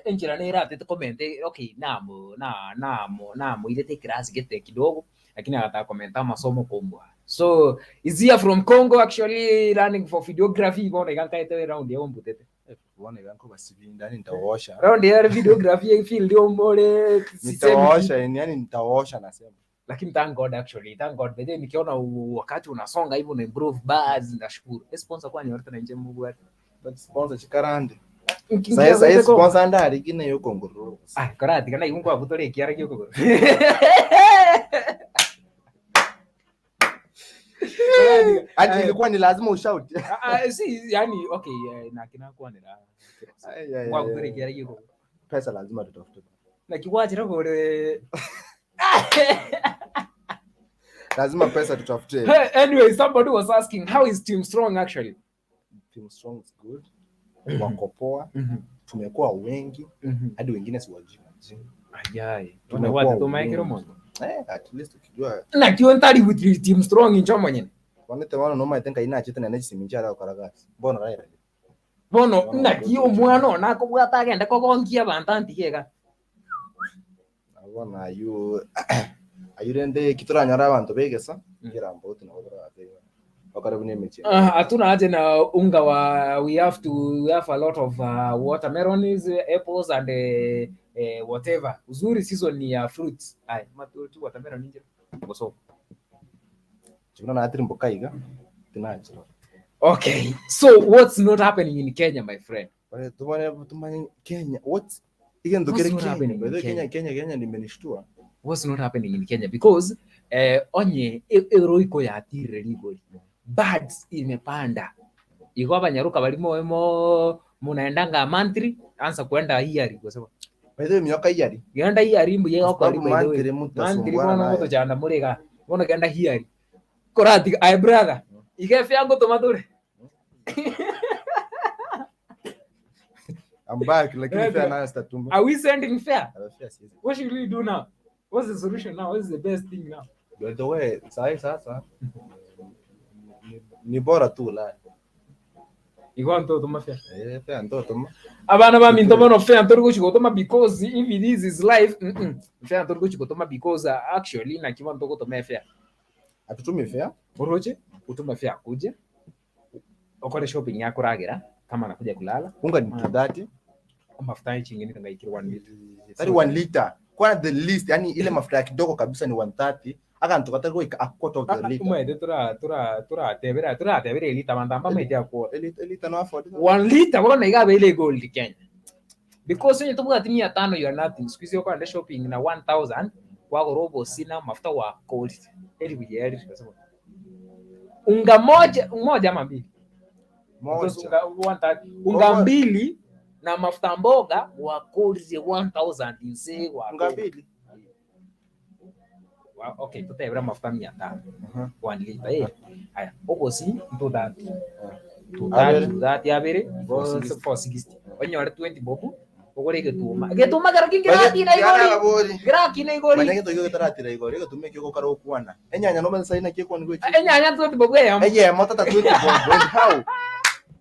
enjira nera tete comment okay, namo na namo namo ile te class gete kidogo lakini akataka komenta masomo kumbwa. So is here from Congo actually learning for videography bona ikanka ite round ya ombutete. Bona ibanko basibinda nitaosha. Round ya videography field ombole Nitaosha yani nitaosha nasema. Lakini thank God actually, thank God. By the way, nikiona wakati unasonga hivi una improve bars nashukuru. Sponsor kwani yote na njemu bwana. But sponsor chikarande. Nkingia Sai sai zote ko- sponsor ndari kine yuko nguru. Ah, korati kana ikungu akutore kiara kyoko. Ati ilikuwa ni lazima ushout. Ah, si yani okay na kinakuwa ni la. Ai, ai, Kwa ai, kutore ai. kiara kyoko. Pesa lazima tutafute. Na kiwachira kore. Lazima pesa tutafute. Hey, anyway, somebody was asking how is Team Strong actually? Team Strong is good. Wako poa. Tumekuwa wengi hadi wengine siwajui majina. Ajai. Tumekuwa Tumekuwa tumaikiro wengi. mono. At least ukijua Na kiwa ntari with Team Strong inchomo nyene. wanete wana noma itenga ina chete na nechi siminjara okaragasi. Mbona raira. Bono Bono, naki omwana ona akobwata agende kogonkia abanto antigega. Abona ayu ayurende kituranyora abantu begesa ngira mbuti na obora atega. Bakaribu ni mechi. Hatuna haja na unga wa we have to we have a lot of watermelons, apples and whatever. Uzuri season ni ya fruits. Ay, matu tu watermelon nje. Boso. Chikuna na atiri mboka iga. Tinachira. Okay. So what's not happening in Kenya my friend? Tumane Kenya. What? Igendo What's kere not Kenya. happening By the in way, Kenya? Kenya, Kenya, Kenya nimenishtua. What's not happening in Kenya? Because onye eroiko yatirire rigori, birds imepanda, iko abanyaruka balimo emo munaendanga monthly, anza kuenda yearly kwa sababu By the way, miaka iyari. genda yearly mbu yega Kwa okori sababu by the way monthly monthly mutasumbuana bono nayo. mutochanda murega bono genda yearly korati ay brother ige fyango tomature. I'm back, lakini Eh, fare nayo sitatuma. Are we sending fare? Fare siwezi. What should we do now? What's the solution now? What's the best thing now? By the way, sahi sasa ni bora tu la. Iko ntoto mafia. Eh, fare ndoto ma. Abana baminto bono fare ntori guchigotoma because if it is his life, fare ntori guchigotoma because actually na kiwa ntoko toma fare. Atutumi fare. Uroche utuma fare kuje okore shopping yako ragira kama anakuja kulala. Unga ni 230. Mafuta yechingine kangaikira 1 liter. Tari 1 liter. Kwa the least, yani ile mafuta ya kidogo kabisa ni 130. Aka ntukata kwa a quarter of the liter. Umwete tura tura tura tebera tura tebera elita bandamba maite akwo. Elita no afford. 1 liter bono igabe ile gold Kenya. Because onye tubuga ati 500 you are nothing. Siku hizi ukwenda shopping na 1000 wagora obosina mafuta wa gold. Eri buyeri. Unga moja moja ama mbili. Because Moja. unga 130 unga Moja. mbili na mafuta mboga wa gold 1000 inse wa Unga gold. mbili. Okay, tutebera mafuta 500. Mhm. 1 liter eh. Haya, obosi 230. Abere. 230 abere 460. 460. Onyore 20 bobu ogore gituma. Gituma kero kingiratina igori. Girakina igori. Manya gito gitaratira igori gitume kyo gukara okwana. Enyanya no mansa ina kyo kwani gwechi. Enyanya 20 bobu eyamo. Eye mota ta 20 bob and how?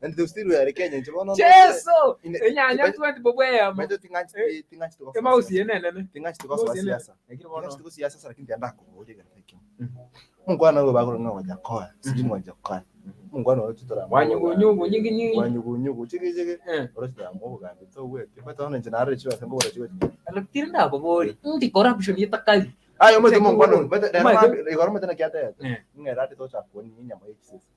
And they still were Kenya nje bono. Cheso. Ine- Enyanya 20 bobu eyamo. Mendo tinganchi tinganchi tuko. Emausi enene. Tinganchi tuko kwa siasa. Lakini Tinganchi bono. tuko siasa sasa lakini ndianda ko uri gateke. Mungu ana wewe bakuru ngoja koa. Sijui ngoja koa. Mungu ana wewe tutora. Wanyugunyugu nyingi nyingi. Wanyugunyugu chiki chiki. Eh. Oro tutora mungu gambi to wewe. Bata ona nje nare chiwa sembo ora chiwa. Lakini ndakobori. Ndi corruption yetakali. Ayo mwe mungu ana Cheki bata Mwe- igoro mwe tena kiata. Eh. Ngerati to chakoni nyama yechisi.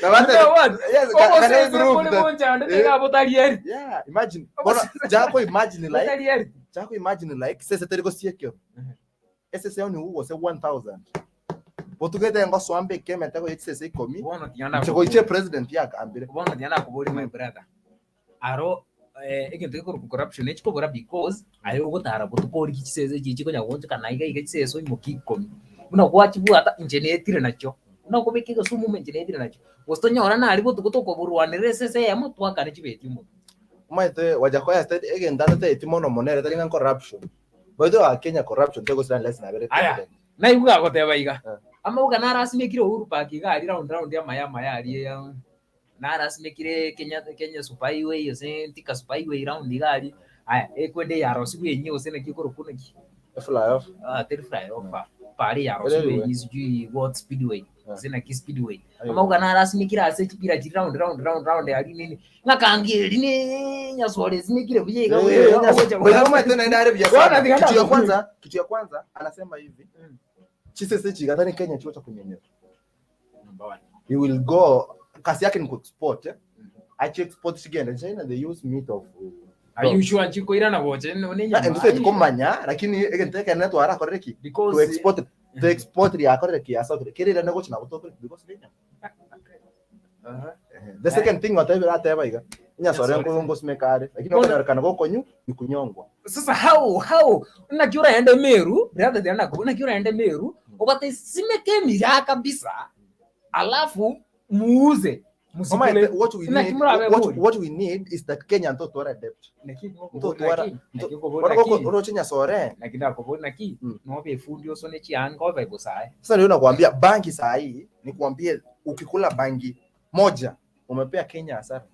Na bata You know what? Yes, can I Obosese prove bole that? bonchande Eh. tegabotarieri. Yeah, imagine. Bona jako imagine like Botarieri. jako imagine like sese teriko siekyo. Mhm. Ese ni uwo se 1000. Potugete ngo swambe keme tako yetsese ikomi. Bono tiana. Chiko iche president yak ambire. Bono tiana kubori my brother. Aro egento gikoro corruption ekikobora because ayo ogotara botukori kichisese chichi konya gonchika naiga iga chisese oimoki ikomi. Buna gwachibwata inche netire nakio. Buna kobeka egesumu omo inche netire nakio. Gose tonyora nari botuko tokoborwanera esese eyemo twakane chibeti omonto. Maite wajakoya state egenda tete timono monere tari corruption. By the way, Kenya corruption tego sila less na bere. Aya. Naigua agoteba iga. Eh. Amauga narasimekire Uhuru Park iga ari round round ya maya maya ari ya narasimekire Kenya Kenya Super Highway ose Thika Super Highway round iga ari. Aya ekwende yarosigu yenye ose nakikoro kuna ki. Fly off. Ah, teri fly off. Pari yarosigu Anyway. yenye sijui what speedway. Eh. Ose naki speedway. Ayo. Amauga narasimekire ase chipira chiri round round round round ari nini. Ng'akangiri ni nyasore simekire buye iga wewe. Bwana, tiganda. Kitu ya kwanza anasema hivi. Mm. Chisese chigatani Kenya chuo cha kunyenyera. Number one. He will go kasi yake ni kuexport eh? Achi export chigenda China they use meat of Are you sure nchiko ira na goche ne Na nyama? nduse tikomanya lakini egenteke ne twara koreki to Because export to export ya koreki asa kirira ne gochina gotokore because ni nyama. The second thing whatever ateba iga inyasore ngo ngosimekare lakini Bona- okonyorekana gokonyu ni kunyongwa. Sasa how unajua ende Meru brother tena unajua ende Meru upate simeke miraa kabisa alafu muuze Mama, msikule what we Ina need kimura abe what, bori. what we need is that Kenya ntotwara debt. Ntotwara Oroche nyasore. naki Mm. nobe fundi osone chianga obe busae Sasa ndio nakwambia bangi saa hii nikwambie ukikula bangi moja umepea Kenya hasara.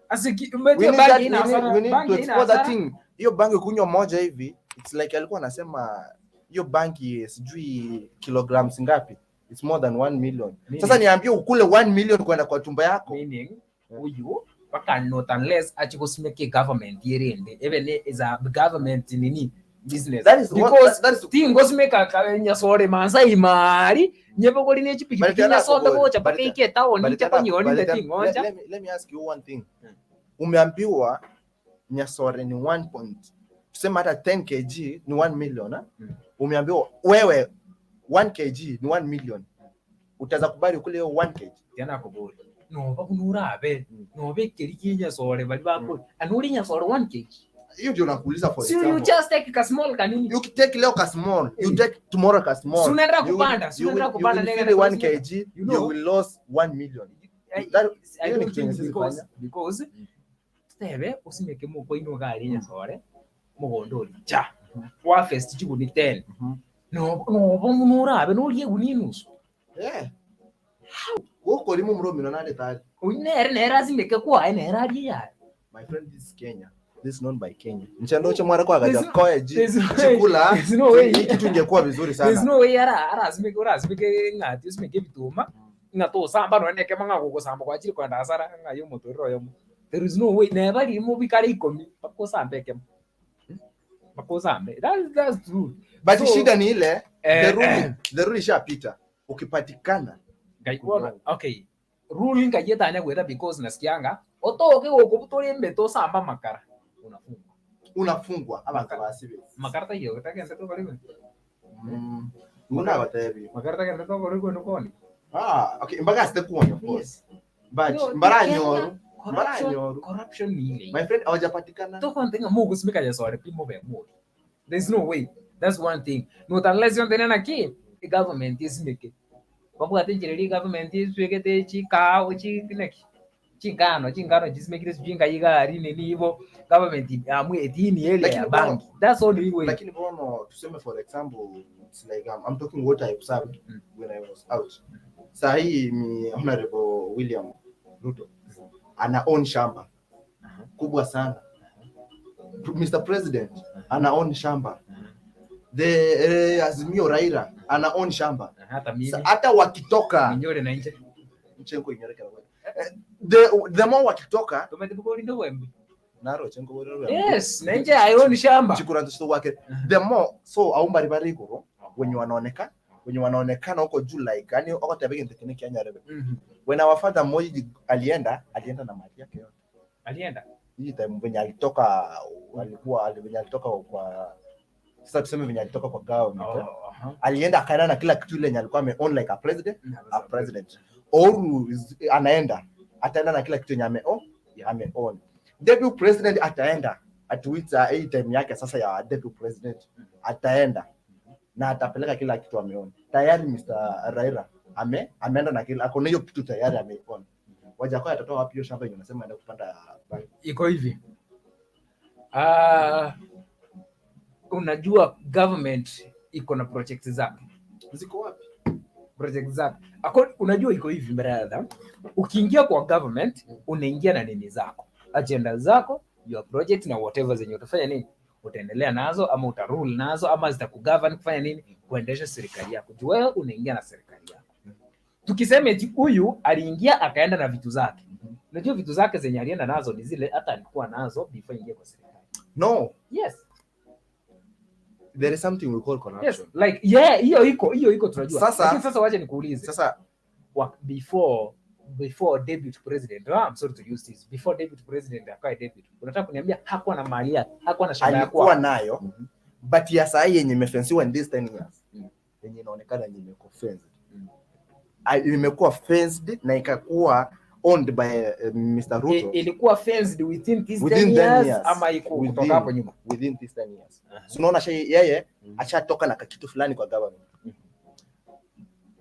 asiki We umetia need that, bangi ina we need, hasara we need bangi to ina export that hasara thing. Hiyo bangi kunywa moja hivi it's like alikuwa anasema hiyo bangi sijui kilograms ngapi. It's more than 1 million. Meaning- Sasa niambie ukule 1 million kwenda kwa tumbo yako. Meaning uyu paka not unless achikosimeke government yerende even is a government nini business. That is what- Because that is tingosimeka nyasore mansa imari nyebogori nechipikipiki But nyasonda gocha but paka ike town But chapa nyoni but ndatingonja. let me ask you one thing. Umeambiwa nyasore ni 1 point, tuseme hata 10 kg ni 1 million, eh? Umeambiwa wewe 1 kg ni 1 million, utaweza kubali kule hiyo 1 kg? Tena kobori noba kunurabe noba ekeri kinyasore bali bakuri anuri nyasore 1 kg. Hiyo ndio nakuuliza, for So you example. just take a small kanini. You take leo ka small, you take tomorrow ka small. Si unaenda You will- kupanda, si you unaenda will- kupanda you will nengene feel 1 kusimika. kg, You you know- will lose 1 million. I Hiyo ni don't kitu yenye think sisi because fanya. because tebe usimeke muko gari nyasore mugondo ori cha wa first chiguni 10 no no nurabe norie guni enusu. Yeah. Gũkũ rimũ mũrũmino na ndĩtarĩ. Nere nere asimeke kwae nere arie yae. My friend, this is Kenya. This is known by Kenya. Nchando cha mwara kwa gaja There's koje there's no way. chikula. There's no way. Hii kitu ingekuwa vizuri There's sana. no way ara arasimeke orasimeke ng'ati osimeke ebituma ng'a tosamba nonye ekemo ng'a gogosamba kwachire kwenda asara ng'a ya omotorero oyomo. There is no way neba rimo bikare ikomi bakosamba ekemo bakosambe. That's true. But So- shida ni ile the rule ishapita. Ukipatikana Ngai kuona okay rule ngayetanya gweta because nasikianga otoke goko turi mbe tosamba makara unafungwa. Unafungwa abantu basibe. Makara tayo getagense tokori. Nguna batebi. Makara tagende tokori kwenu koni. Ah, okay, mpaka sitakuona of course. But Yo, mbara Kenya, nyoru. Mbara corruption nyoru. Corruption ni ile My friend hawajapatikana. tokontenga mugusimika yesore pimo be muri. There's no way. That's one thing, not unless yontene naki government isimike babwate njireri government iswekete chikao chineki chingano chingano chisimekire sijui igari nini hivo government amwe etini ele ya Lakini banki. That's only way. Lakini bono tuseme for example, it's like I'm talking what I observed when I was out. Saa hii ni Honorable William Ruto ana own shamba kubwa sana. Mr. President ana own shamba. The Azimio Raila ana own shamba. Hata mimi Hata wakitoka minyore na nje Chenko inyoreka na the more wakitoka tumetibukori ndo wembe naro chenko werero. Yes, na nje I own shamba. Chikura ndio wake the more so aumbari bari iguru wenye wanaonekana huko juu like yani okotabege ntekiniki anyarebe. When our father Moi alienda na mali yake yote. Alienda Hii time venye alitoka alikuwa venye alitoka kwa sasa tuseme venye alitoka kwa government. Oh, aha. Alienda akaenda na kila kitu ile yenye alikuwa ame own like a president, a president. Oru anaenda ataenda na kila kitu yenye ame ame own. Deputy president ataenda atuita hii time yake sasa ya deputy president ataenda na atapeleka kila kitu ameona tayari. Mr. Raila ameenda na kila akona hiyo kitu tayari ameiona. Wajakoya atatoa wapi hiyo shamba yenye unasema aenda kupanda bangi? Iko hivi, unajua government iko na project zake. Ziko wapi? Project zake. Unajua iko hivi brother, ukiingia kwa government unaingia na nini zako, agenda zako, your project na whatever zenye utafanya nini, utaendelea nazo ama utarule nazo ama zitakugovern kufanya nini, kuendesha serikali yako. Juu wewe unaingia na serikali yako. Tukisema eti huyu aliingia akaenda na vitu zake, unajua vitu zake zenye alienda nazo ni zile hata alikuwa nazo before ingie kwa serikali. No, Yes. there is something we call corruption. Yes, like yeah, hiyo iko tunajua. Lakini sasa wacha nikuulize. Sasa Before deputy president, oh, I'm sorry to use this, before deputy president akawa deputy, unataka kuniambia hakuwa na mali yake, hakuwa na shamba yake? Alikuwa nayo, but ya saa hii yenye imefensiwa in this 10 years yenye inaonekana yenye imekuwa fenced, imekuwa fenced na ikakuwa owned by Mr. Ruto. Ilikuwa fenced within these Within 10 10 years, years. ama iko kutoka hapo nyuma? Within these 10 years. So unaona yeye ashatoka na kakitu fulani kwa government.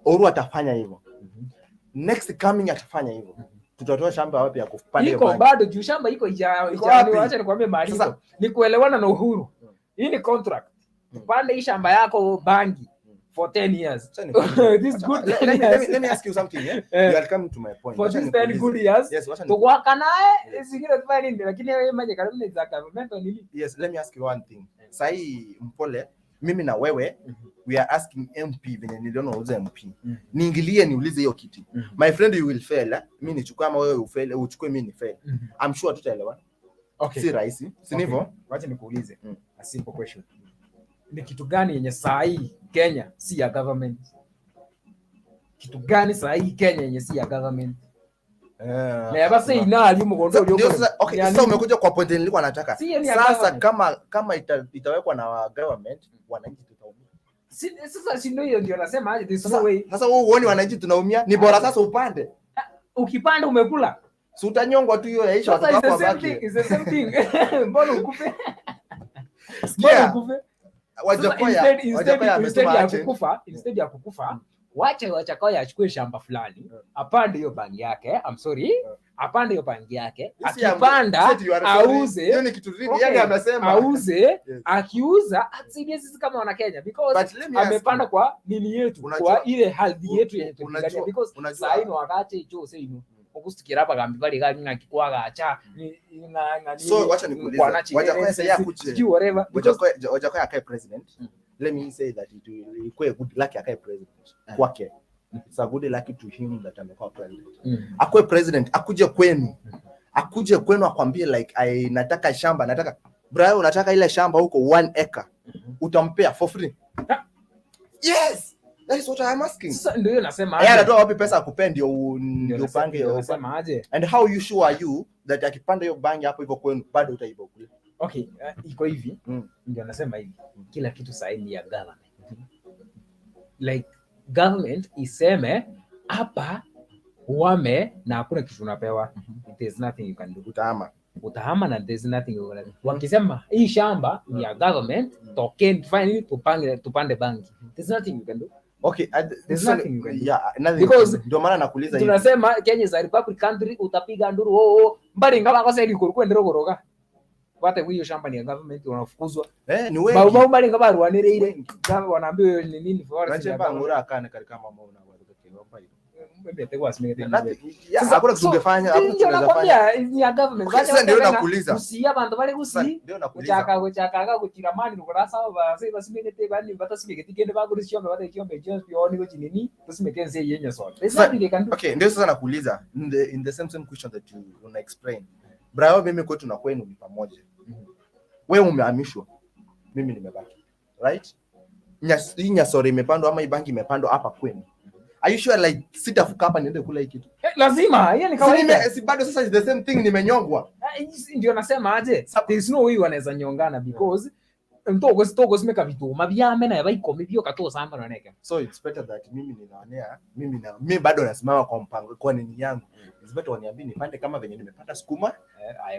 Oru atafanya hivyo. Next coming atafanya hivyo. Tutatoa shamba wapi ya kupanda hiyo Iko bangi? bado juu shamba iko Iko wapi? acha nikwambie mahali Sasa- iko. Ni kuelewana na Uhuru. Hii ni contract. Tupande hii shamba yako bangi for 10 years. Acha nikuulize. This good Let, 10 let, me, years. let me ask you something, yeah? You are coming to my point. For Wacha these 10 nikuulize. good years. Yes, wacha Tukwaka naye zingine tufanye nini, lakini wewe maje karibu ni za government nini? Yes, let me ask you one thing. Sahi mpole, mimi na wewe we are asking MP venye niliona uliza MP. Niingilie niulize hiyo kiti. My friend, you will fail. Eh? Mimi nichukue ama wewe ufail, uchukue mimi ni fail. I'm sure tutaelewana. Okay. Si rahisi, si Okay. ndivyo? Wacha nikuulize a simple question. Ni kitu gani yenye saa hii Kenya si ya government? Kitu gani saa hii Kenya yenye si ya government? Na basi inali mugondo Sasa- ndio sasa, okay, sasa umekuja kwa point nilikuwa nataka. Si ni ya Sasa government. kama itawekwa na government, wananchi tutaumia. Sasa si ndio hiyo ndio nasema aje, there's no Sasa way. sasa wewe uone wananchi tunaumia, ni bora sasa upande. Ukipanda umekula. Si utanyongwa tu hiyo yaisha, Sasa watoto it's wako the same wabaki. thing, it's the same thing. Mbona ukufe? Mbona Sikia, ukufe? Sasa Wajakoya instead Wajakoya amesema ya ache. kukufa, instead ya kukufa, wache Wajakoya achukue shamba fulani, apande hiyo bangi yake. I'm sorry, apande hiyo bangi yake. Akipanda Said you are sorry. auze, Hiyo ni kitu Okay, yani amesema. auze, Yes. akiuza atusaidie sisi kama wana Kenya because But let me ask amepanda you. kwa nini yetu, kwa ile ardhi yetu yenye tulipigania because saa hii ni wakati icho seino okusitikira abagambi bari gari ng'aki kwagacha So wacha nikuulize. Wajakoya sasa yeye akuje. sijui whatever because Wajakoya akae president. Let me say that it will ikuwe good luck akae president. Kwake. It's a good luck to him that amekuwa president. Akuwe president, akuje kwenu. Akuje kwenu akwambie like, I nataka shamba, nataka Brian, unataka ile shamba huko 1 acre. Utampea for free? Ah. Yes. That is what I am asking. Sasa ndio hiyo nasema Yeye aje. anatoa wapi pesa akupee ndio Ndio ndio upange ndio nasema aje. And how you sure are you that akipanda hiyo bangi hapo hivyo kwenu bado utaiba kule? Okay, iko hivi. Ndio nasema hivi, kila kitu sahii ni ya government. Like government iseme hapa uame na hakuna kitu unapewa, there's nothing you can do. Utahama. Utahama na there's nothing you can do. Wakisema hii shamba ni ya government, tokeni tufanye nini, tupange tupande bangi, there's nothing you can do. Okay, There's nothing you can do. Yeah, nothing. Because Ndio maana nakuuliza hivi. Tunasema Kenya is a republic country, utapiga nduru oh, mbali ngaba kwa sasa iko kwendera koroga wate hiyo shamba ni ya government, wanafukuzwa. Eh, ni Bau wengi. bau mbali ngaba rwanire ile wanaambiwa hiyo ni nini, forest Unachemba ya government. ngura akane katika mama una Nothing. Yeah, hakuna kitu ungefanya, hakuna kitu Ndio unaweza fanya. nakwambia ni ya government. Okay, sasa ndio nakuuliza. Gusia bantu bari Sasa gusi ndio nakuuliza. guchaka guchakaga guchiramani rukurasa basi basimegete bani batasimegete kende bagura chiombe bate chiombe Jones pioni guchinini tusimeke nse yenye so. There's Sasa- nothing they can do. Okay, ndio sasa nakuuliza in the same question that you una explain. Brayo, mimi kwetu na kwenu ni pamoja. Wewe umehamishwa, mimi nimebaki. Right? Hii nyasore imepandwa ama hii bangi imepandwa hapa kwenu. Are you sure like sitafuka hapa niende kula hii kitu? Eh, lazima hiyo ni Si, kawaida. si bado sasa is the same thing, nimenyongwa. Ah, ndio nasema aje, there is no way wanaweza nyongana because ntogosimeka bituma byame na baikomi byoka tosamba noneke. So it's better that mimi ninaonea mimi na mimi bado nasimama kwa mpango kwa nini yangu. It's better waniambie nipande kama venye nimepanda sukuma.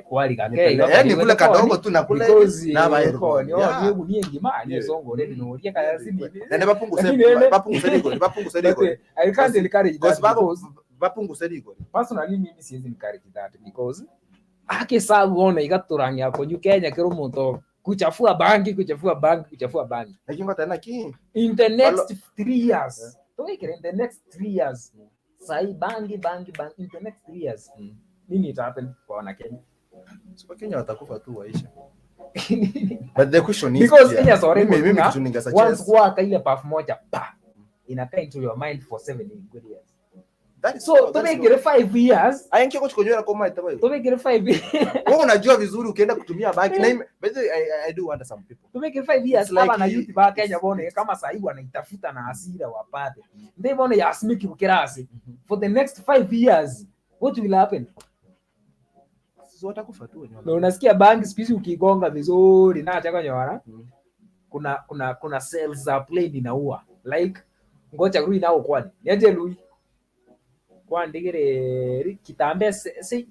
Kwali kake. Nikule kadogo tu nakula because na ba koni Yeah. oh ni gunie ngima ni songo redi no ria kaya sini. Na ne bapunguze Lakini ene- bapunguze rigori, bapunguze But rigori. I can't encourage that Because bako because bapunguze rigori. Personally mimi siwezi encourage that because ake sabu ona igaturangia konyu Kenya kiro muntu kuchafua bangi, kuchafua bangi, kuchafua bangi. Lakini kwa tena ki In the next 3 years, tuwekere in the next 3 years, sahi bangi bangi bangi, in the next 3 years nini ita happen kwa wana Kenya? So Kenya watakufa tu waisha. But the question is Because pia, Kenya is already mimi kuna kitu ninge once suggest kuwaka ile puff moja pa inakaa into your mind for 7 good years. That is So that is tubekere 5 years. Ayenki ko chikonywera koma itabayo. Tubekere 5 Wewe unajua vizuri ukienda kutumia banki na by the way, I do wonder some people. Tubekere 5 years. It's like Aba na youth ba Kenya bone kama sahi wanaitafuta na hasira wapate ndi bone yasimiki bukirasi for the next 5 years, what will happen? So watakufa tu wenyewe. Na unasikia bangi siku hizi ukigonga vizuri na acha konyora kuna cells za plane inaua like ngoja rui nao kwani niaje lui kwandigire kitambe se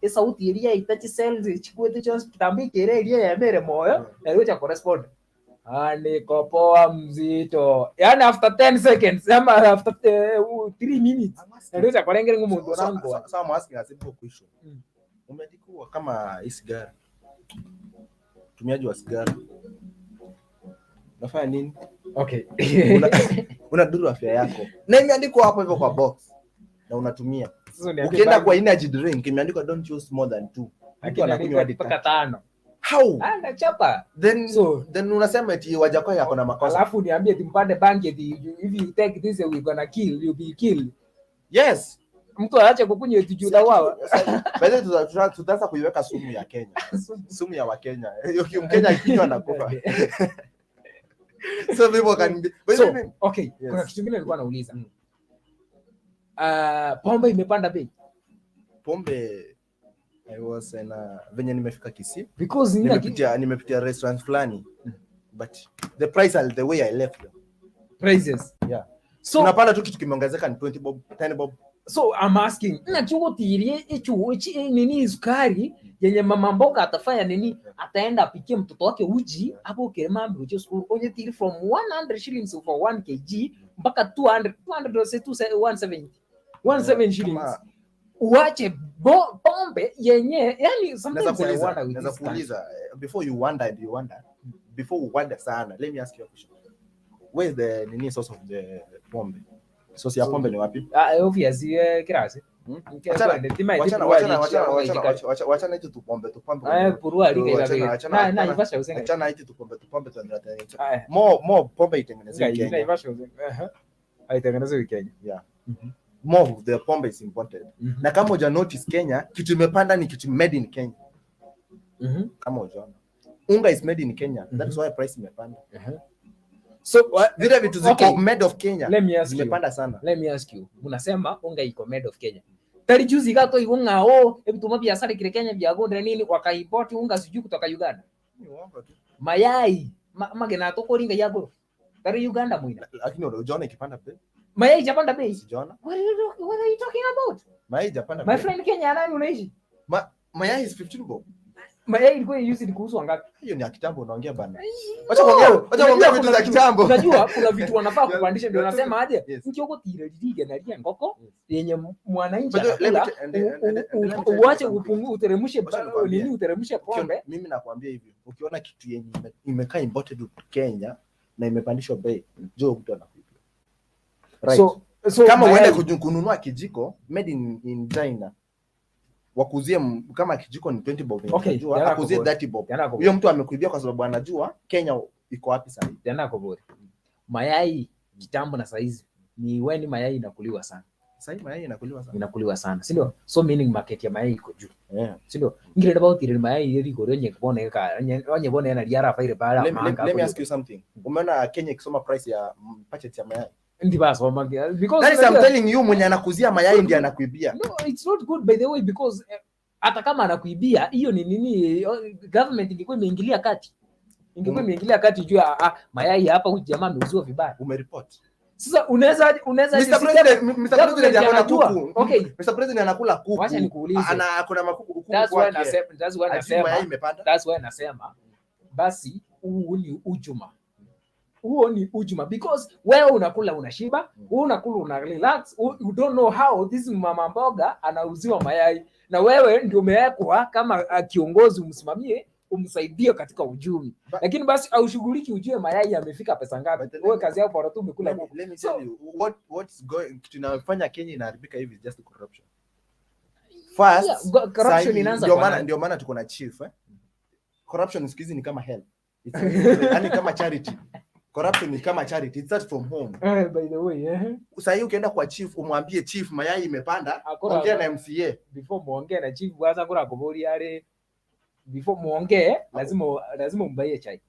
esauti iria itachi cells chikuete chonse kitambe kire iria yemere moyo na riucha correspond. Ah, niko poa mzito, yani after 10 seconds ama after 3 minutes I'm asking. na riucha korengere ngumuntu nango. So I'm asking a simple question. Umeandikwa kama hii sigara. Mtumiaji wa sigara. Unafanya nini? Okay. Unadhuru afya yako. Na imeandikwa hapo hivyo kwa box. Na unatumia. Sasa niambie Ukienda bangi- kwa energy drink imeandikwa don't use more than two. Mtu lakini anakunywa hadi mpaka tatu. tano. How? Ah, nachapa. Then So then unasema eti Wajakoya ako na makosa. Alafu niambie eti mpande bangi eti if you take this we gonna kill you, be killed. Yes. Mtu aache kukunywa eti juu utawawa. By the way, tutaanza kuiweka sumu ya Kenya. Sumu ya Wakenya. Mkenya akinywa anakufa. So people can be, but So, okay, Yes. kuna kitu kingine nilikuwa nauliza. Pombe imepanda bei? Pombe, I was in venye nimefika Kisii, Because nina nimepitia restaurant fulani, but the price are the way I left them. Prices. Yeah. So Unapata tu kitu kimeongezeka ni 20 bob, 10 bob. So I'm asking, nachugotirie ichu nini sukari yenye mama mboga atafanya nini, ataenda apikie mtoto wake uji hapo kirema uji school onye tiri from 100 shillings for 1 kg mpaka 200, 200 or say 170, 17 shillings. Uache pombe yenye, yani Naweza sometimes I kuuliza, wonder with naweza this country. kuuliza, before you wonder and you wonder, before you wonder sana, let me ask you a question. Where is the nini source of the pombe? Source ya pombe ni wapi? Ah, obviously, kirasi. Hmm? Nke- Wachana wachana wachana wachana wachana hizi tupombe tupombe. Purua alika Wachana na Naivasha usenga. Achana hizi tupombe tupombe tuendelee. Aya. More pombe itengenezwe Kenya. Naivasha usenga. Aha. Haitengenezwi Kenya. Yeah. More of the pombe is imported. Na kama huja notice, Kenya kitu imepanda ni kitu made in Kenya. Kama hujaona. Unga is made in Kenya. That is why price imepanda. So Vile vitu ziko Okay. made of Kenya Let me ask you. zimepanda sana. Let me ask you. Munasema unga iko made of Kenya. Tari juzi gato igo ng'ao ebituma biasarikire Kenya byagondera nini, wakaimport unga sijui kutoka Uganda. Ni uongo tu. Mayai magena tokoringa yago. Tari Uganda mwina. Lakini hujaona ikipanda bei? Mayai japanda bei. Sijaona. What are you talking about? Mayai japanda My bei. friend, Kenya nani unaishi? Mayai is 15 bob. Mayai ilikuwa used kuuzwa ngapi? Hiyo ni ya kitambo unaongea, bana. Wacha kuongea, wacha kuongea Unajua vitu kuna za kitambo. Unajua kuna vitu wanafaa kupandisha, ndio nasema aje? Yes. Nkiogotire lirige na ria ngoko yenye mwananchi But let me anakula, and let me tell you uache something. uteremshe Wacha nikwambie. nini, uteremshe pombe. Mimi nakwambia hivi, ukiona kitu yenye imekaa imported Kenya na imepandishwa bei, jua mtu anakuibia. Right. So Kama uende kununua kijiko made in China, wakuzie kama kijiko ni 20 bob, Okay, unajua jana akuzie kubori. 30 bob. Jana kubori. Huyo mtu amekuibia kwa sababu anajua Kenya iko wapi sasa. Jana kobori. Mayai kitambo na saizi ni weni mayai inakuliwa sana. Sasa mayai inakuliwa sana. Inakuliwa sana, si ndio? So meaning market ya mayai iko juu. Yeah. Si ndio? Ngire about ile mayai iri igoro nye kubona ka onye bona na liara faire bara. Let me ask you something. Umeona Kenya ikisoma price ya packet ya mayai? Ndi basoma because That is, I'm telling you, mwenye anakuzia mayai ndiye anakuibia. No, it's not good, by the way, because hata kama anakuibia hiyo ni nini, government ingekuwa imeingilia kati. Ingekuwa imeingilia kati juu ya mayai hapa huyu jamaa ameuziwa vibaya. Umereport. Sasa unaweza Mr. President, Mr. government President akona anajua. kuku. Okay. Mr. President anakula kuku. Wacha nikuulize. Ana akona makuku kuku That's why kwake. nasema, that's why Ajui nasema, mayai imepanda. that's why nasema basi huu ni ujuma. Huo ni ujuma because wewe unakula unashiba, wewe unakula una relax, you don't know how this mama mboga anauziwa mayai, na wewe ndio umewekwa kama kiongozi umsimamie, umsaidie katika uchumi, lakini basi aushughuliki ujue mayai yamefika pesa ngapi. Wewe kazi yako bora tu umekula kuku. Let me tell you what's going, kitu inafanya Kenya inaharibika hivi is just corruption. First, Yeah, corruption sahi, inaanza ndio kwa maana nani? Ndio maana tuko na chief, eh? Corruption siku hizi ni kama hell. Yani kama charity. Corruption ni kama charity. It starts from home. By the way, eh. Sasa ukienda kwa chief umwambie, "Chief, mayai imepanda," Akora- ongea na MCA. Before muongee na chief kwanza kura kubori yale, before muongee lazima umbaie chai.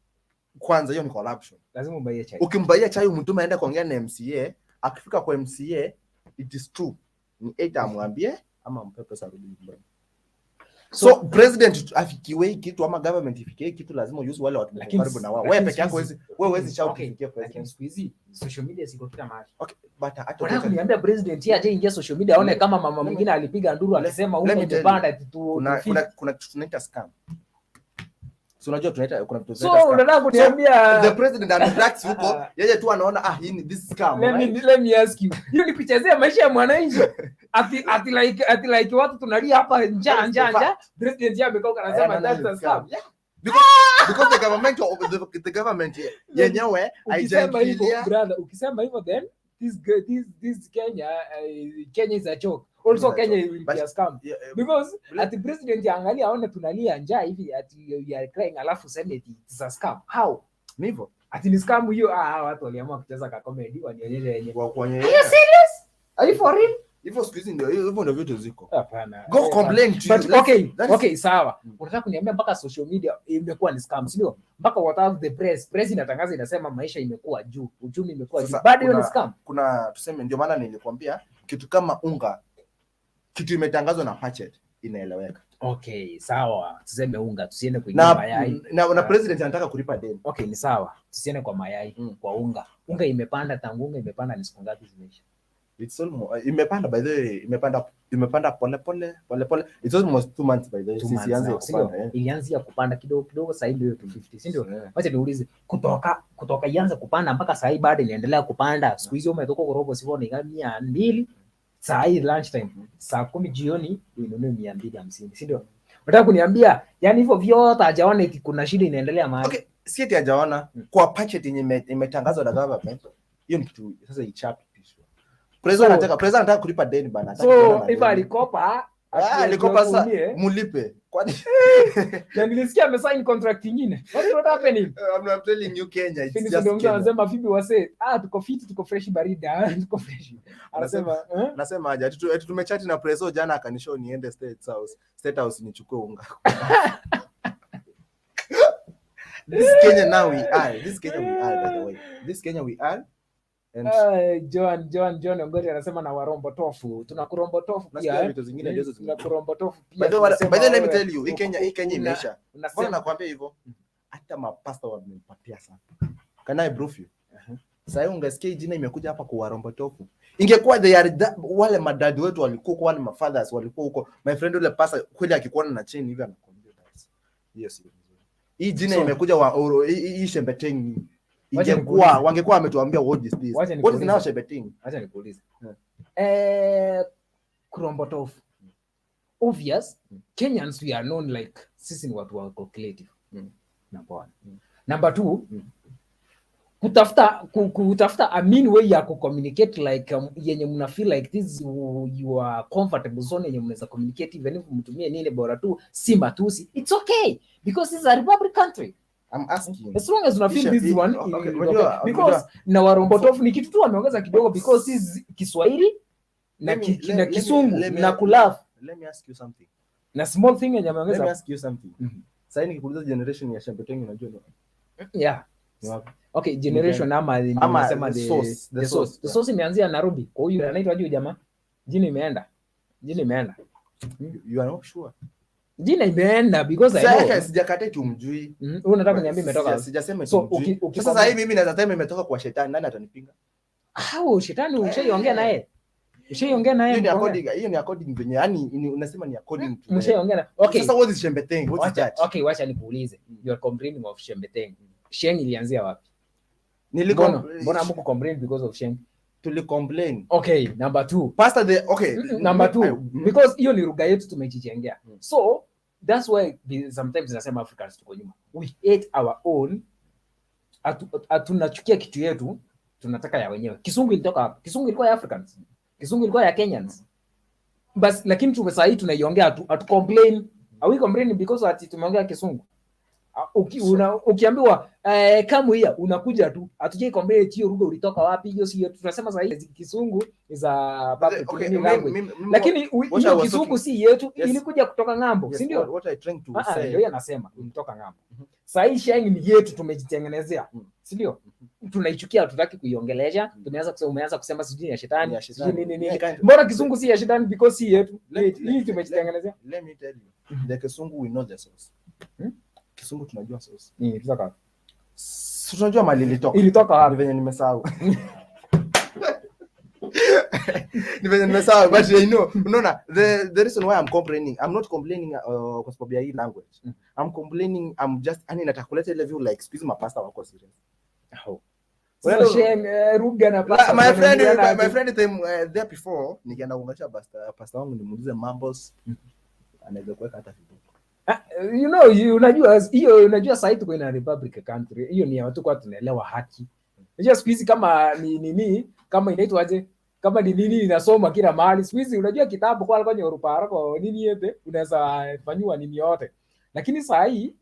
Kwanza hiyo ni corruption. Lazima umbaie chai. Ukimbaia chai umtume aende kuongea na MCA, akifika kwa MCA it is true. Ni either amwambie ama ampe pesa arudi nyumbani. So president afikiwe hii kitu ama government ifikie hii kitu, lazima use wale watu wako karibu na wao. Wewe Lakini peke yako wewe huwezi shout ifikie lakini president. siku hizi social media ziko kila mahali. Okay, but hata Unataka kuniambia president yeye aje social media aone kama mama mwingine alipiga nduru akisema Let unga me tell you, imepanda tu kuna kitu tunaita scam. So unajua tunaita kuna kitu So tunaita scam. unataka kuniambia So, the president ana huko, yeye tu anaona, ah, hii ni this scam. Let me Right? Let me ask you. Hiyo ni kuchezea maisha ya mwananchi. Ati like watu tunalia hapa njaa, njaa, njaa. President yeye amekaa huko anasema Eh, no, no, that's a it's scam. scam. Yeah. Because the government yenyewe Ukisema hivyo, haijaingilia. brother, ukisema hivyo, then this Kenya, Kenya is a joke. Also Is a Kenya joke. will But- be a scam. Yeah, Because ati president angalia aone tunalia njaa hivi, ati we are crying, alafu seme ati it's a scam. How? Ni hivyo. Ati ni scam hiyo? Ah, watu waliamua kucheza ka comedy wanionyeshe yenyewe. Wa Are you serious? Are you for real? Hivyo siku hizi ndio hivyo ndio vitu ziko. Hapana. Go complain to But you. Let's- okay, okay, sawa. Unataka kuniambia mpaka social media imekuwa ni scam, si ndio? Mpaka what the press inatangaza, inasema maisha imekuwa juu, uchumi imekuwa juu. Sasa, Bado hiyo ni scam. Kuna, tuseme, ndio maana nilikwambia kitu kama unga, kitu imetangazwa na budget inaeleweka. Okay, sawa. Tuseme unga, tusiende kuingia Na, mayai. na president anataka kulipa deni. Okay, ni sawa. Tusiende kwa mayai, kwa unga. Unga imepanda tangu unga imepanda ni siku ngapi zimeisha? It's almost, imepanda, by the way, imepanda pole pole pole pole. It's almost 2 months, by the way, Two since months ianze now, si ndio? kupanda, eh. Ilianzia kupanda kidogo kidogo, sasa hivi ndio 250, si ndio? Yeah. Wacha niulize, kutoka ianze kupanda mpaka sasa hii bado inaendelea kupanda. Siku hizi umetoka korobo sivyo ni 200, saa hii lunch time saa 10 jioni uinunue 250, si ndio? Unataka kuniambia yani hivyo vyote hajaona eti kuna shida inaendelea mahali? Okay, si eti hajaona kwa budget yenye imetangazwa na government. Hiyo ni kitu sasa ichapishwa. President anataka kulipa deni bana. Hataki So kuenda na if deni. alikopa Ah, alikopa sasa atuumie. mulipe. Kwani Na nilisikia amesign contract nyingine. What happening? I'm telling you, Kenya, it's Phoenix just ndio mtu Kenya. anasema vipi wase? Ah, tuko fit, tuko fresh baridi, ah, tuko fresh. Anasema, eh? Nasema aje, ati tumechati na Preso jana akanishow niende State House nichukue unga. This Kenya now we are. This Kenya we are, by the way. This Kenya we are. And Ah, John Ongoti anasema na warombo tofu. Tuna kurombo tofu pia. Nasikia Eh? vitu zingine ndizo zime- Tuna kurombo tofu pia. By the way, Tunasema by the way, let me wewe, tell you, hii Kenya imeisha. Mbona nakwambia hivyo? Hata mapasta wamepatia sana. Can I prove you? Sasa hivi ungesikia hii jina imekuja hapa kwa warombo tofu. Ingekuwa they are that, wale madadi wetu walikuwa huko, wale mafathers walikuwa huko. My friend, ule pastor kweli akikuona na chini hivi anakuambia that's hiyo si nzuri. Hii jina imekuja wa hii Shembeteng Wacha ingekuwa nikuulize. wangekuwa wametuambia what is this. Wacha What is nikuulize. now Shembeteng? Acha nikuulize. Yeah. Eh, kurombo tofu. Obvious, Kenyans we are known like sisi ni watu wa creative. Number one. Number two, kutafuta a mean way ya kucommunicate like yenye mna feel like this is your comfortable zone yenye mnaweza communicate even if mtumie nini, bora tu si matusi, it's okay because this is a republic country. I'm asking. As long as una feel this one Okay, is okay. Because na warombo tofu ni kitu tu wameongeza kidogo because this Kiswahili na, na Kisungu na kulaugh Let me ask you something. Na small thing yenye Let me ameongeza. ask you something. Sasa nikikuuliza generation ya Shembeteng, unajua ni Yeah. ni wapi? Okay, generation ama Ama nasema the source, the the source, source, the yeah. source imeanzia Nairobi kwa huyu anaitwa juu jamaa, jina imeenda, jina imeenda. You are not sure. Jina imeenda because I Sasa know. sijakataa tumjui. Wewe unataka kuniambia imetoka wapi? Sijasema So, tumjui. Sasa sasa hivi mimi naweza sema imetoka kwa shetani, nani atanipinga? Hao shetani ushaiongea naye? Ushaiongea naye? Hiyo ni Mkaongea? according, hiyo ni according venye, yani unasema ni according to. Mshaiongea na okay. Sasa what is Shembeteng? What is that? Okay, wacha nikuulize. You are complaining of Shembeteng. Sheng ilianzia wapi? Mbona hamku complain because of Sheng? Tuli complain. Okay, number two. Pastor the okay. Number two, because hiyo ni lugha yetu tumejijengea. So that's why sometimes nasema Africans tuko nyuma. We hate our own. Tunachukia kitu yetu, tunataka ya wenyewe. Kisungu ilitoka wapi? Kisungu ilikuwa ya Africans. Kisungu ilikuwa ya Kenyans. Bas, lakini tume saa hii tunaiongea, hatu complain. Are we complaining because ati tumeongea Kisungu? Ah, ukiambiwa come here, unakuja tu. Hatujai complain eti hiyo lugha ulitoka wapi, hiyo sio. Tunasema saa hii Kisungu is a public Okay, language. Lakini what hiyo I was Kisungu si yetu, ilikuja kutoka ng'ambo, si ndio? What I trying to Ah, ah, say. ndio hiyo anasema ilitoka ng'ambo. Saa hii Sheng ni yetu, tumejitengenezea, si ndio? Tunaichukia, hatutaki kuiongelesha. Tumeanza kusema, umeanza kusema sijui ya shetani, Ni ya sijui shetani. nini nini. Yeah, kind of. Mbona Kisungu si ya shetani because si yetu? Hii tumejitengenezea. Let me tell you. The Kisungu, we know the source. Kisungu tunajua source. Ni ilitoka wapi? Si tunajua mali ilitoka. Ilitoka wapi? Ni venye nimesahau. Ni venye nimesahau, but you know, unaona the reason why I'm complaining, I'm not complaining kwa sababu ya hii language. I'm complaining, I'm just, yani nataka kuleta ile view like siku hizi mapasta wako serious. Oh. Well, Sasa Sheng, lugha na pasta My friend, zinaingiliana my aje? friend time, there before nikienda kuunganisha pastor wangu nimuulize mambos, anaweza kuweka hata viboko. Ah, you know, unajua hiyo, unajua sahii tuko in a republic country. Hiyo ni ya watu kwa tunaelewa haki. Unajua siku hizi kama ni nini, kama inaitwaje, kama ni nini inasoma kila mahali siku hizi, unajua kitabu kwa alikuwa nyorupara kwa nini yote unaweza fanyiwa nini yote, lakini saa hii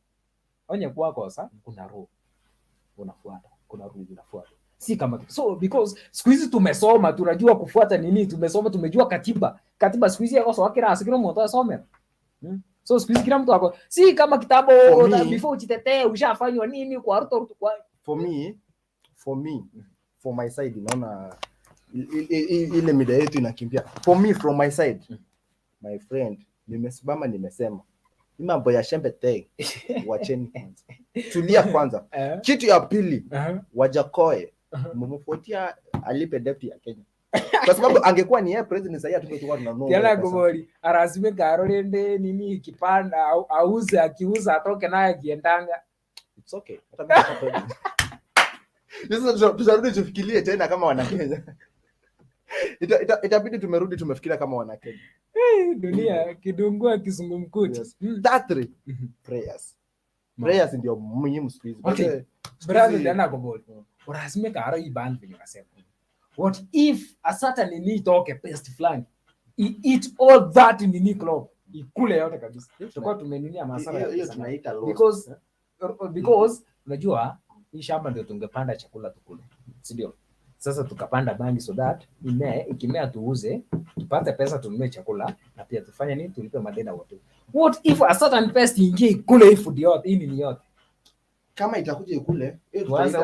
onye kwa kosa kuna roho unafuata, kuna rule unafuata. Si kama, so because siku hizi tumesoma, tunajua kufuata nini, tumesoma, tumejua katiba. Katiba siku hizi yako kila kila mtu asome. So siku hizi kila mtu ako, si kama kitambo. For me- Before ujitetee ushafanywa nini kwa Ruto, kwa For me, for my side, naona ile mida yetu inakimbia. For me, from my side, my friend, nimesimama, nimesema hii mambo ya shembe te, wacheni kwanza, tulia kwanza. Kitu ya pili, Wajackoyah mumfuatia alipe debt ya Kenya, kwa sababu angekuwa ni yeye president sasa hatungekuwa tunanunua Tiana pesa. Gobori arasime karo rende nini ikipanda auze, akiuza atoke naye akiendanga. It's okay. Hata mimi nitakuwa president. Sasa tutarudi tufikirie tena kama Wanakenya. Itabidi tumerudi tumefikiria kama Wanakenya. Eh, dunia kidungua kizungumkuti. Yes. Thirdly, prayers. Prayers ndio muhimu siku hizi. Okay. Siku Brother, hizi- Tiana Gobori urasime karo iband venye unasema. What if a certain nini itoke, pest fulani eat all that nini crop, ikule yote kabisa, tutakuwa tumenunia masara ya Hiyo pesa. Tunaita loss. Because unajua hii shamba ndio tungepanda chakula tukule, si ndio? Sasa tukapanda bangi so that imee, ikimea tuuze tupate pesa tununue chakula na pia tufanye nini, tulipe madeni wote. What if a certain pest ingie ikule hii food yote, hii nini yote? Kama itakuja ikule, hiyo Tuanze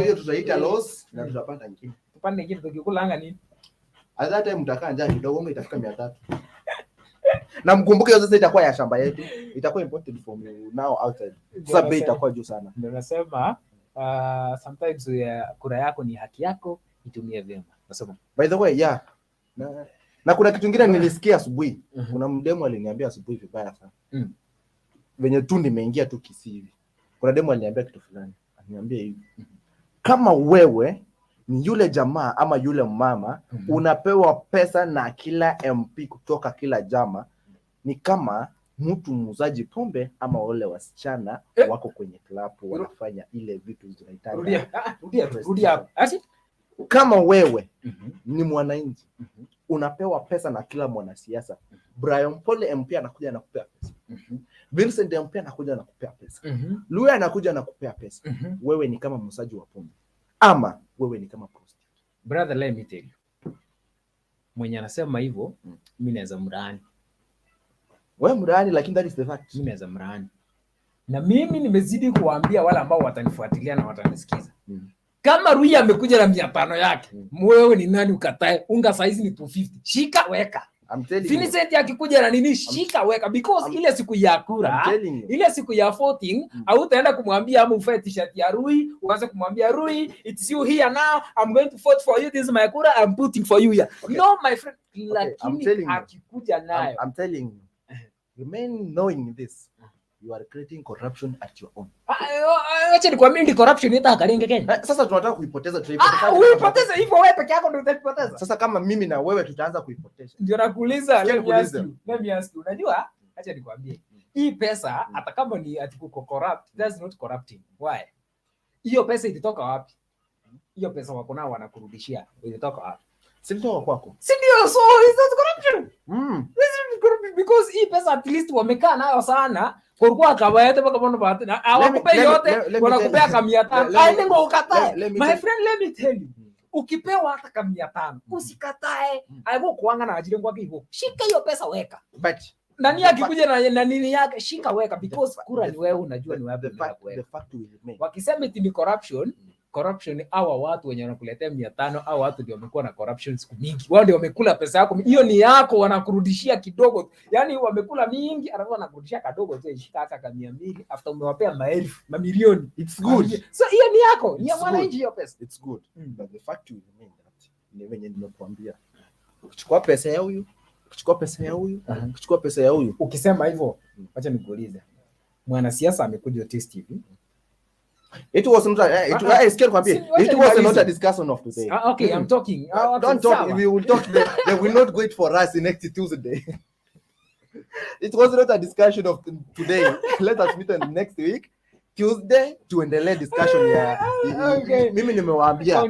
hiyo tutaita loss na tutapanda nyingine. Tupande ingine tukikula anga nini? At that time mtakaa njaa kidogo, unga itafika 300. Na mkumbuke hiyo sasa itakuwa ya shamba yetu, itakuwa imported from now outside. Sasa bei itakuwa juu sana. Ndio nasema sometimes kura yako ni haki yako, itumie vyema. Nasema By the way, yeah. Na kuna kitu kingine nilisikia asubuhi. Kuna mdemu aliniambia asubuhi vibaya sana. Venye tu nimeingia tu Kisii hivi. Kuna demu aliniambia kitu fulani. Aliniambia hivi. Kama wewe ni yule jamaa ama yule mama unapewa pesa na kila MP kutoka kila jama, ni kama mtu muuzaji pombe ama wale wasichana Eh. wako kwenye klabu wanafanya ile vitu zinaitanga. Rudia, rudia, rudia hapo. Ati? Kama wewe ni mwananchi unapewa pesa na kila mwanasiasa, Brian Pole MP anakuja anakupea pesa, Vincent MP anakuja anakupea pesa, Luya anakuja anakupea pesa, wewe ni kama muuzaji wa pombe ama wewe ni kama prostitute. Brother, let me tell you. Mwenye anasema hivyo, mimi naweza mlaani. Wewe mlaani, lakini that is the fact. Mimi naweza mlaani. Na mimi nimezidi kuwaambia wale ambao watanifuatilia na watanisikiza. Kama Rui amekuja na 500 yake, wewe ni nani ukatae? Unga saizi ni 250. Shika weka. I'm telling you. Vincent akikuja na nini, shika weka, because ile siku ya kura, I'm telling you. ile siku ya voting, hautaenda kumwambia ama uvae t-shirt ya Rui uanze kumwambia Rui, it's you here now, I'm going to vote for you, this is my kura, I'm putting for you here. Okay. No, my friend, I'm lakini telling you. akikuja nayo I'm telling you. Remain knowing this. You are creating corruption at your own. Ah, ah, acha nikwambie, ndi corruption ita akarenge Kenya. Eh, sasa tunataka kuipoteza, tutaipoteza. Ah, uipoteze hivyo wewe peke yako ndio utaipoteza. Sasa kama mimi na wewe tutaanza kuipoteza. Ndio nakuuliza, Sikia let me ask nikuulize. you, let me ask you. Unajua, acha nikwambie. Hii pesa hata kama ni ati kuko corrupt, that's not corrupting. Why? Hiyo pesa ilitoka wapi? Hiyo pesa wako nao wanakurudishia, ilitoka wapi? Si ilitoka kwako. Si ndio? So is that corruption? This is corruption because hii pesa at least wamekaa nayo sana. Kulikuwa kawaida mpaka mbona bahati na hawakupei yote, let me wanakupea tell- ka 500. let me- Ai, ningo ukatae. let me My tell- friend, let me tell you. Ukipewa hata ka 500, usikatae. Aigo kuanga na ajira kwake hivyo. Shika hiyo pesa weka. But Nani akikuja na nini yake, shika weka, because kura ni wewe unajua ni wapi the unaenda fact, kuweka. the fact will remain. Wakisema eti ni corruption, corruption, hawa watu wenye wanakuletea 500, hawa watu ndio wamekuwa na corruption siku mingi. Wao ndio wamekula pesa yako, hiyo ni yako, wanakurudishia kidogo. Yani wamekula mingi, alafu wanakurudishia kadogo tu, shika hata ka 200 after umewapea maelfu, mamilioni. It's good. So hiyo ni yako, ni ya It's mwananchi good. hiyo pesa. It's good. But the fact will remain that ni venye nimekuambia. Ukichukua pesa ya huyu, ukichukua pesa ya huyu, ukichukua pesa ya huyu. Ukisema hivyo, wacha nikuulize. Mwanasiasa amekuja Otis TV. It was not it, Ah, ah. sikia nikwambie. Si, wacha It was not nimalize. a discussion of today. Ah, okay, I'm talking. Ah, okay, Don't talk. sawa. We will talk. They will not wait for us next Tuesday. It was not a discussion of today. Let us meet on next week Tuesday tuendelee discussion ya Okay. mimi nimewaambia.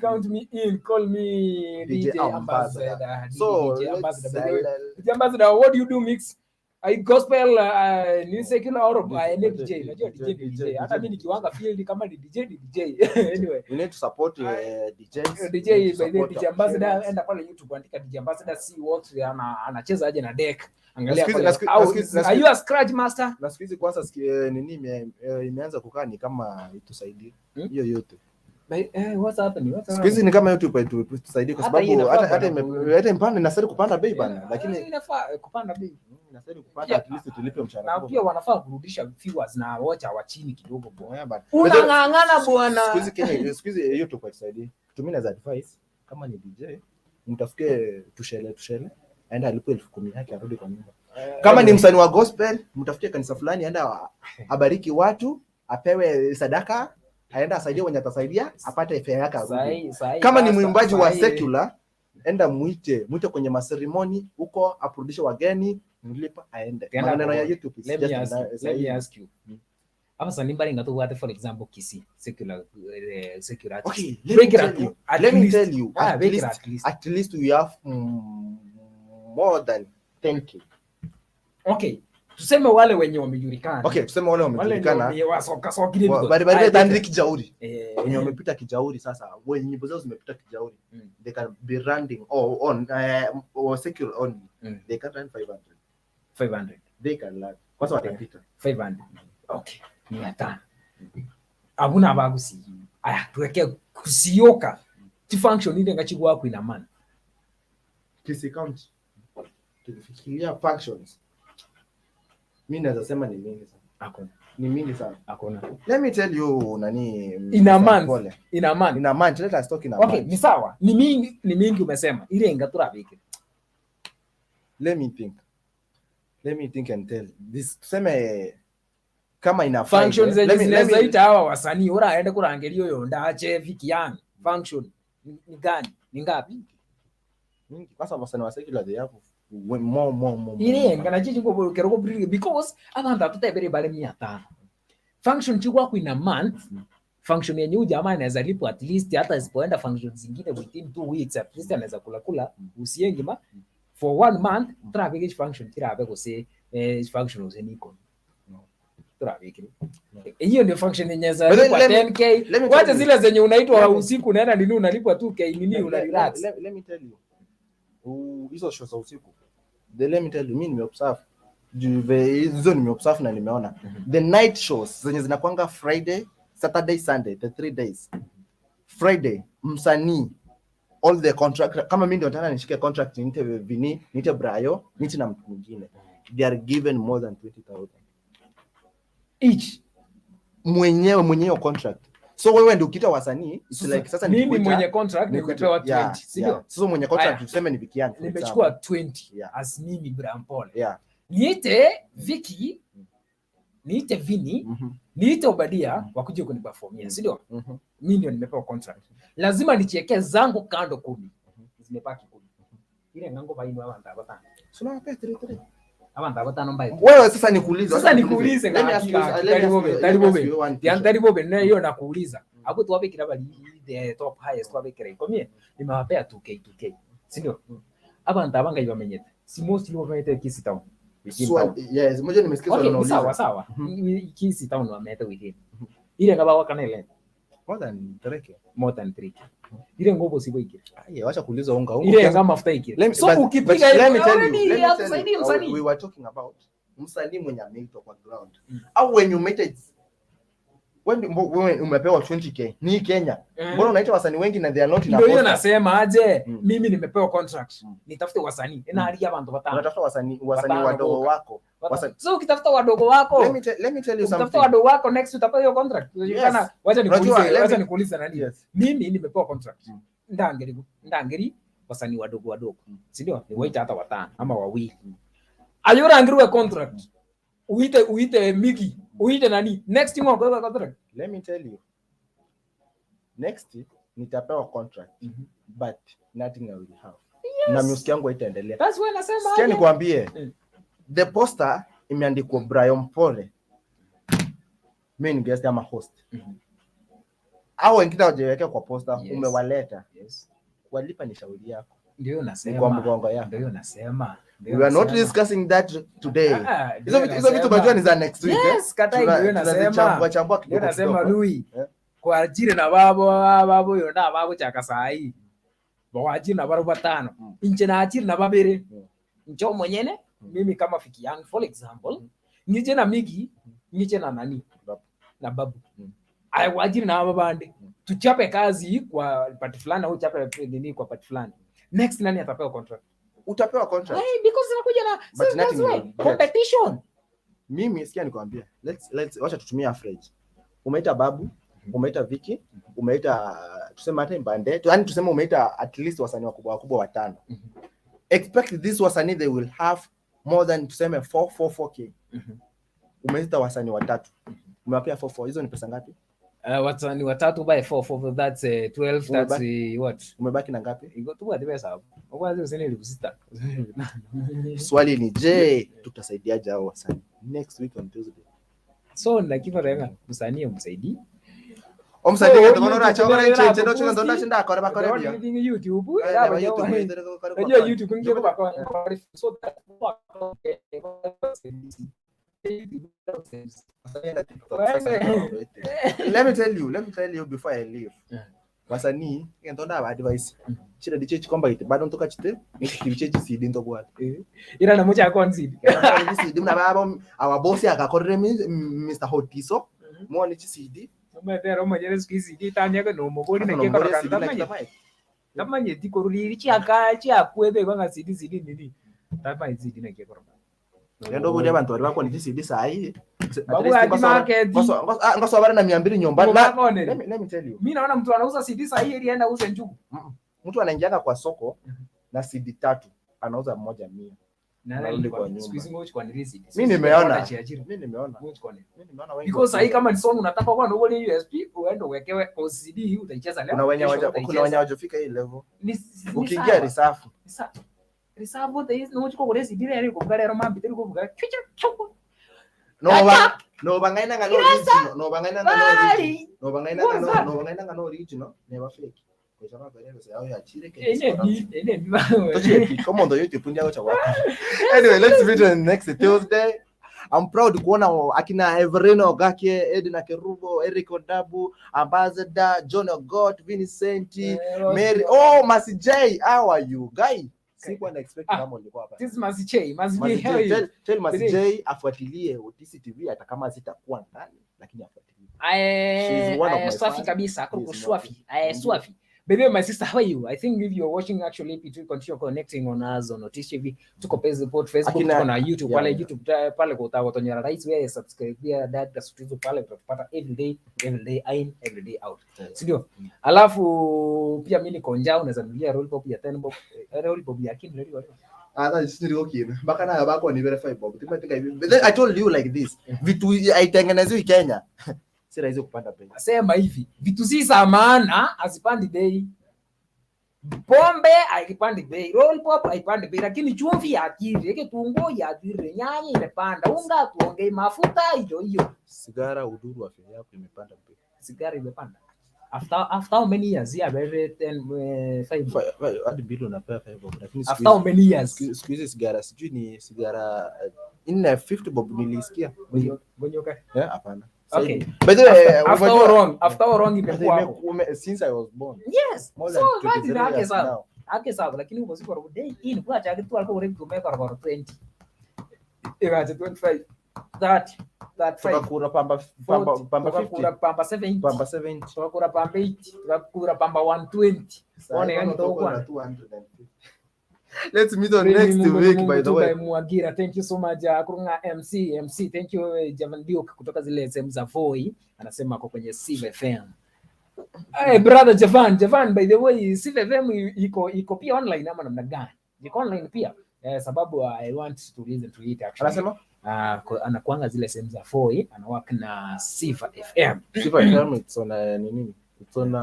Count me in, call me DJ DJ Ambassador. Ambassador. So DJ let's, Ambassador. By the way, DJ Ambassador, what do you do mix? I gospel ni secular or ni DJ, DJ. Najua DJ ni DJ, DJ. Hata DJ. mimi nikiwanga field kama ni DJ ni DJ. Anyway, We need to support DJs. DJ, We need to by the way, support DJ our Ambassador, parents. enda pale YouTube andika DJ Ambassador, see what anacheza aje na deck. Angalia Na pale. Are you a scratch master? Na siku hizi kwanza nini imeanza kukaa ni kama itusaidie hiyo yote. What's happening? What's Siku hizi ni kama YouTube haitusaidii kwa Hata hii sababu inafaa hata bwana. hata impanda inastahili kupanda bei bana, lakini inafaa kupanda bei. Inastahili kupanda, at least tulipe mshahara. Na pia wanafaa kurudisha viewers na watch wa chini kidogo bwana. Yeah, bana. Unang'ang'ana bwana. Siku hizi Kenya, siku hizi YouTube haitusaidii. Tumia as advice kama ni DJ, mtafute tushele tushele, aenda alipwe 10,000 yake arudi kwa nyumba. Kama ni msanii wa gospel, mtafutie kanisa fulani, aenda abariki watu, apewe sadaka, aenda asaidie wenye atasaidia, apate fare yake arudi. Sahi, Kama ni sasa, mwimbaji wa sahi. secular, enda muite kwenye maseremoni huko, aprudishe wageni, mlipa aende. Tena Maneno ya kwa- YouTube is Let me just ask you, let me ask you. Abasanii mbali ngatuwate, for example, Kisii secular, secular artist. Okay, let me Break it tell at- you. at Let me least. tell you, Ah, at break it least, at least. at least we have more than 10K. Okay, tuseme wale wenye wamejulikana. Okay, tuseme wale Wale wamejulikana. wenye wasokasokile Wa- because- bali bali Ah, tandri kijauri. Eh, Wenye wamepita kijauri sasa, wenye nyimbo zao zimepita kijauri. They can be running or on or secular only. They can run 500. 500. They can run. Kwanza watapita. 500. Okay, 500. Abuna abagusi. Aya, tuweke kusioka. Ti function ile ngachigwa kwina man. Kisii County. Tukifikiria functions. Mimi naweza sema ni mingi sana. Hakuna. Ni mingi sana. Hakuna. Let me tell you nani In a Mr. month. Pole. In a month. In a month. Let us talk in a Okay, month. ni sawa. Ni mingi, ni mingi umesema. Ile ingaturabike. Let me think. Let me think and tell. This tuseme kama ina Function Friday. zenye Let me zinaweza ita hawa wasanii ora aende kurangeria uyo ndache viki yani. Function ni gani? Ni ngapi? Mingi. Kwanza wasanii wa secular they have more more more. more. Ile ngana chichi ngo keroko because abantu atutebere bale 500. Function chikwa in a month. Function yenye huyu jamaa anaweza lipwa at least, hata isipoenda function zingine within 2 weeks, at least anaweza kula kula usiengi ma for one month traffic function tirabe kose function ose niko traffic hiyo ndio function yenye za But then lipwa let me- 10K. let me Wacha tell you. zile zenye unaitwa Let me- usiku unaenda nini unalipwa 2K nini una relax. Let me tell you. Hizo show za usiku. Let me tell you, mimi nimeobserve. Hizo nimeobserve na nimeona. The night shows zenye zinakwanga Friday, Saturday, Sunday, the 3 days. Friday, msanii all the contract, kama mimi ndio nataka nishike contract, niite Vini, niite Brayo, niite na mtu mwingine. They are given more than 20,000 each. Mwenyewe contract. So wewe ndio ukiita wasanii, it's like sasa mimi nikikuita- mwenye contract nikuita- nimepewa 20, yeah, si ndio? yeah. Sasa mwenye contract Aya. tuseme ni Vikiani, for Nimechukua example. 20 as mimi Brian Paul. Niite Vicky, niite Vini, niite Obadia wakuje kuniperformia, si ndio? Mimi ndio nimepewa contract. Lazima nichieke zangu kando 10. Zimebaki 10. Ile ngango baino abantu abatano. So nawapea 3 3. Abantu abatano mbaye. Wewe sasa nikuulize. Sasa nikuulize Let me ask you- let me ask you- let me ask you one question. Taribobe na hiyo nakuuliza. Hapo tuwabikira bali the top highest twabikira ikomie. Nimewapea 2K 2K. Si ndio? Abantu abanga bamenyete. Si mostly wamenyete Kisii town. Within town. Yes, moja nimesikia swali Okay, ni unauliza. sawa sawa. Kisii town wamete within. Ile ngaba wakanele More than 3K. More than 3K. Ile ngobo sibo ikire. Aye, wacha kuuliza unga unga. Ile Ukianza- ngama mafuta ikire. Let me- So ukipiga but let me tell you, already let me tell hatusaidii you, msanii. we were talking about msanii mwenye ameitwa kwa ground. Au when you made it, when umepewa 20K ni Kenya. Mbona unaita wasanii wengi na they are not in a Ndio hiyo poster? nasema aje, mimi nimepewa contract. Nitafute wasanii. Na hali ya bantu watano. Unatafuta wasanii Watano wadogo boka. wako. Watano. So ukitafuta wadogo wako. Let me tell you Ukitafuta something. wadogo wako next utapata hiyo contract. Unajulikana, Yes. wacha Unajua, nikuulize, let wacha me- nikuulize nani? Yes. Mimi nimepewa contract. Ndangeri wasanii wadogo wadogo. Si ndio? Ni waita hata watano ama wawili. Ayurangiriwe contract. Uite Miki, uite nani? Next thing wakopewa contract. Let me tell you. Next nitapewa contract. But nothing I will have. Na music yangu haitaendelea. That's why nasema Sikia aje. nikwambie. The poster imeandikwa Brian Pole. Main guest ama host. Hao wengine hawajiwekea kwa poster, Yes. umewaleta. Yes. Kuwalipa ni shauri yako, Ndio ni kwa nasema. mgongo yako. Ndio nasema. Ndio We are not nasema. discussing that today. Ah, Hizo ndio vitu nasema. unajua ni za next week, eh? Yes, katai, ndio nasema. Tunazichambua chambua Ndio kidogo nasema kidogo. Lui. Eh. Kwa ajili na babo babo yona babo chaka sahi. Bawajiri na baro batano. Inche na ajiri na babere. Ncho mwenyene mimi kama Fiki Young for example, nije na Miki, nije na nani? Babu. Na babu. Aya waajiri na aba bande. Tuchape kazi kwa party fulani au chape nini kwa party fulani. Next nani atapewa contract? Utapewa contract. Hey, because inakuja na But so that's nothing why will get. competition. Mimi sikia nikwambie. Let's wacha tutumie average. Umeita Babu, umeita Viki, umeita tuseme hata Mbande, yaani tuseme umeita at least wasanii wakubwa wakubwa watano. Expect this wasanii they will have more than tuseme 4 4 4K. Umeita wasanii watatu. Umewapea 4 4, hizo ni pesa ngapi? Wasanii watatu by 4 4, that's 12, that's what? Umebaki na ngapi? Iko tu hadi pesa hapo. Kwanza usini elfu sita. Swali ni je, tutasaidiaje hao wasanii next week on Tuesday? So ndakiva renga msanii umsaidii. Omsaidie So, kama unaona YouTube chakora ndio chenche ndo inapo chenche ndo boost. chenche akore bakore The bia. only thing YouTube, Eh, ya, na YouTube, unajua YouTube ingia kwa kwa so that Let me tell you before I leave. Yeah. Wasanii ntonda aba advice. Chira diche chikomba ite bado ntoka chite nikibiche chisidi ntobwata. Ira na mocha konzidi. Chisidi mna baba our boss akakorere Mr Hotiso. Mwone chisidi. Umetera umanyere siku ici nditanyaka no muguri na Sasa kekora nomugore CD na kandamanye. kitamaye. Tamanye tikoruriri chiaka chiakwebe kwanga CD CD nini. Tamanye CD na kekora. Ndo buri abantu bari bakona chisidi sahi. Babu hadi market. Ngoso bara na 200 nyumbani. Na- Let Let me tell you. Mimi naona mtu anauza CD saa hii ili aenda auze njugu. Mtu anaingianga kwa soko na CD tatu anauza moja 100. Na Narudi kwa nyumba. siku hizi ngoja kwa nini CD. Mimi nimeona. Chiajiri. Mimi nimeona. Ngoja kwa nini? Mimi nimeona wengi. Because sahii kama ni song unataka kwa ndio ile USB uende uwekewe kwa CD utaicheza leo. kuna wenye kesho hawaja utaicheza. kuna wenye hawajafika hii level. Ni Ukiingia sawa. risafu. Ni sawa. Risafu the is no chiko kore CD rero kuvuga rero mambi teri kuvuga. Chucha chuku. No ba no bangaina ngano original. No bangaina ngano original. Bali. No bangaina ngano What's that? no bangaina ngano original. Never fake. Kwa sababu kwa leo yao ya chile ke. Ene ni ene ni. Tochi kama ndo YouTube ndio cha wako. Anyway, let's meet on next Tuesday. I'm proud kuona akina Everino Ogake, Edna Kerubo, Eric Odabu, Ambassador, John Ogot, Vincent, Mary, oh, Masi J, how are you guy? Sikuwa na expect kama ulikuwa hapa. This Masi J, Masi J, Masi how are J, you? tell Masi Today. J afuatilie Otisi TV hata kama sitakuwa ndani lakini afuatilie. She's one of my Swafi fans. kabisa, kuko Yes, swafi. Swafi. By the way, my sister, how are you? I think if you're watching actually, it will continue connecting on us on Otis TV. Tuko Facebook, Facebook, tuko na YouTube Yeah, pale yeah. YouTube pale kwa utanyora rais wewe subscribe pia that tatizo pale utatupata every day, every day in, every day out. Yeah. Si ndio? Alafu pia mimi niko njaa, unaweza nunulia lollipop ya 10 bob, lollipop ya kini lollipop. Ah, that's still okay. Mpaka nayo bako ni verify bob. Tima tika hivi. But then I told you like this. Vitu haitengenezewi Kenya. Si rahisi kupanda bei. Nasema hivi, vitu si za maana hazipandi bei. Pombe haipandi bei, lollipop haipandi bei, lakini chumvi yathire, kitunguu yathire, nyanya imepanda, unga tuongei, mafuta hiyo hiyo. Sigara udhuru afya yako imepanda bei. Sigara imepanda. After how many years? Yeah, very 10 5. Hadi bili unapewa 5 bob lakini siku After how hizi- many years? siku hizi sigara sijui ni sigara 450 bob nilisikia. Bonyoka. Eh, hapana. Okay. By the way, After all wrong, after all wrong imekuwa hapo. Since I was born. Yes. More So than that is 23 hake years sawa. now. Hake sawa, lakini uko siku day in kwa chake tu alikuwa tumeka kwa 20. Ikaja 25, 30, 35. Tukakura pamba pamba pamba 50. Tukakura pamba 70. Pamba 70. Tukakura pamba 80, tukakura pamba 120. Sasa One yani tuko na tokwana. 250. Let's meet on next week by the way. Mwagira, thank you so much. Kurunga MC, MC, thank you Javan Duke kutoka zile sehemu za Voi, anasema ako kwenye Sive FM. Hey, brother Javan, Javan by the way, Sive FM iko pia online ama namna gani? Iko online pia. Sababu I want to listen to it actually. Anasema Anakuanga zile sehemu za Voi, anawork na Siva FM. Siva FM it's on nini? It's on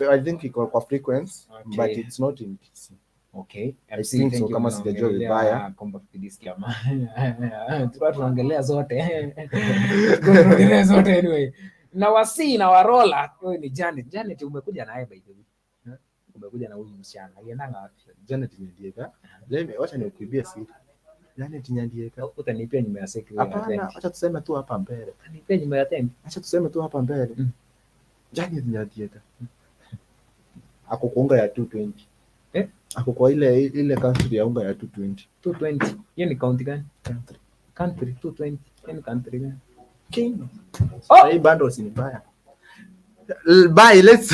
I think iko kwa frequency Okay. but it's not in PC. Okay. I MC, think thank so, you. kama sijajua Tunaongelea vibaya. Compact disc ama. Tulikuwa tunaongelea zote. Tulikuwa tunaongelea zote anyway. Na wasi na warola, huyu ni Janet. Janet umekuja naye by the way. Umekuja na huyu msichana. Aliendanga wapi? Janet Nyandieka. Wacha nikuibie siri. Janet Nyandieka. Utanipia nyuma ya secret ya Hapana, tent. wacha tuseme tu hapa mbele. Utanipia nyuma ya tent. Acha tuseme tu hapa mbele. Janet Nyandieka. Ako kwa unga ya 220. Eh? Ako kwa ile country ya unga ya 220. 220. Hiyo ni county gani? Country. Country 220. Hiyo ni country gani? Kenya. Oh! Hii bundles ni mbaya. Bye, let's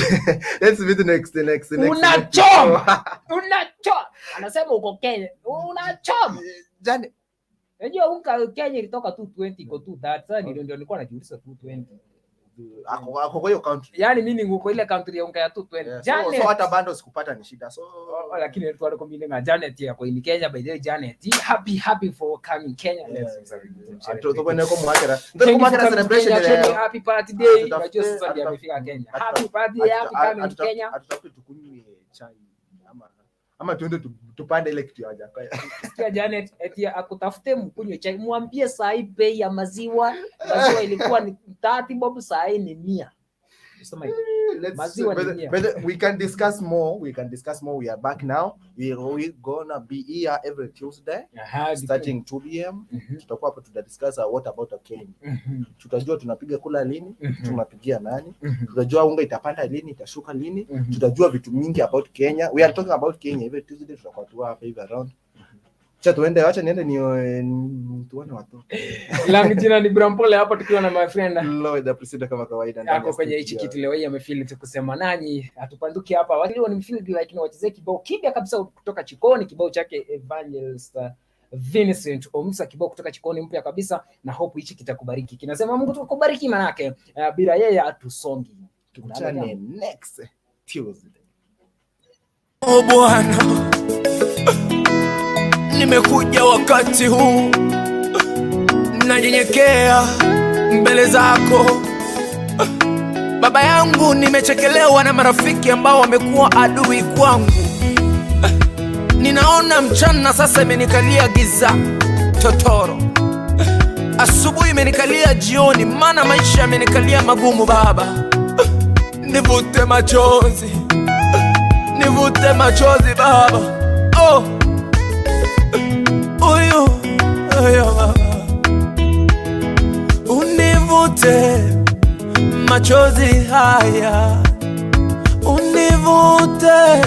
meet next next next. Unachoma. Unachoma. Anasema uko Kenya. Unachoma. Janet Unajua unga Kenya ilitoka 220 iko 230. Sasa ndio nilikuwa najiuliza 220. Ako kwa hiyo country. Yaani mimi niko ile country ya unga ya 220. Yeah, so, Janet. so hata bundles kupata ni shida. So Oh, lakini tu alikuwa mimi na Janet yako in Kenya, by the way Janet, happy happy for coming Kenya. Tukwende kwa mwakera. Thank Ndio you for mwakera coming celebration Kenya. ile. Actually, happy party day. Unajua sasa ndiye amefika Kenya. Happy party, happy coming Kenya. Hatutafute tukunywe chai ama tuende tupande ile kitu ya Wajakoya. Sikia Janet eti akutafute mkunywe chai, mwambie saa hii bei ya maziwa ilikuwa ni 30 bob, saa hii ni 100. Sema hivi. Maziwa ni mia. But we can discuss more. We can discuss more. We are back now. We gonna be here every Tuesday starting 2 p.m. Tutakuwa hapo tutadiscuss what about a Kenya. Tutajua tunapiga kula lini, tunapigia nani, tutajua unga itapanda lini, itashuka lini, tutajua vitu mingi about Kenya. We are talking about Kenya every Tuesday, tutakuwa tu hapa hivi around. Acha tuende, acha niende ni tuone watoto. Langu jina ni Brampole hapa tukiwa na my friend Lloyd the President kama kawaida ndani ya ako kwenye hichi studio. kiti leo hii amefeel tu kusema nanyi hatupanduki hapa. Walio ni mfeel like ni wachezee kibao kipya kabisa kutoka Chikoni, kibao chake Evangelist Vincent Omsa, kibao kutoka Chikoni mpya kabisa, na hope hichi kitakubariki. Kinasema Mungu tukubariki, manake bila yeye hatusongi. Tukutane next Tuesday. O Bwana, nimekuja wakati huu, nanyenyekea mbele zako Baba yangu. Nimechekelewa na marafiki ambao wamekuwa adui kwangu. Ninaona mchana sasa imenikalia giza totoro, asubuhi imenikalia jioni, maana maisha yamenikalia magumu. Baba, nivute machozi, nivute machozi Baba. Oh, uyu uyu Baba, univute machozi haya, univute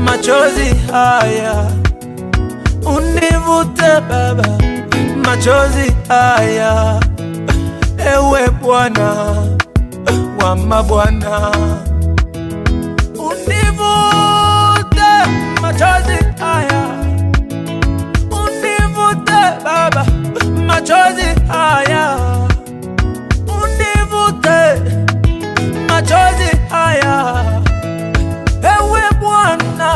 machozi haya, univute Baba machozi haya, ewe Bwana wa mabwana, univute machozi haya, univute Baba machozi haya, univute machozi haya, ewe Bwana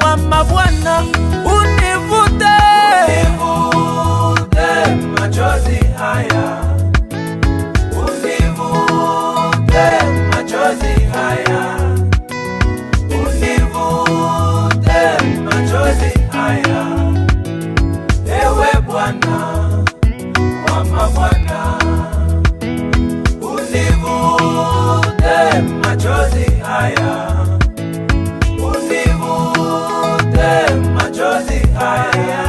wa mabwana, univute, univute machozi haya, univute machozi haya, univute machozi haya, ewe Bwana wa mabwana, univute machozi haya, univute machozi haya,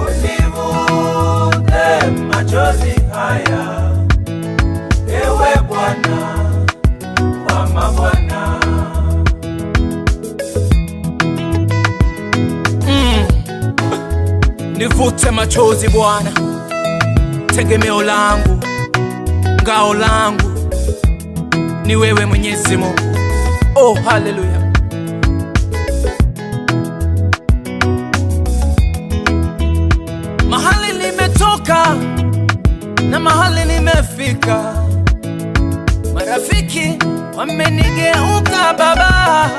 univute machozi haya, ewe Bwana wa mabwana. Nivute machozi Bwana, tegemeo langu, ngao langu ni wewe Mwenyezi Mungu. Oh, haleluya. Mahali nimetoka na mahali nimefika, marafiki wamenigeuka Baba,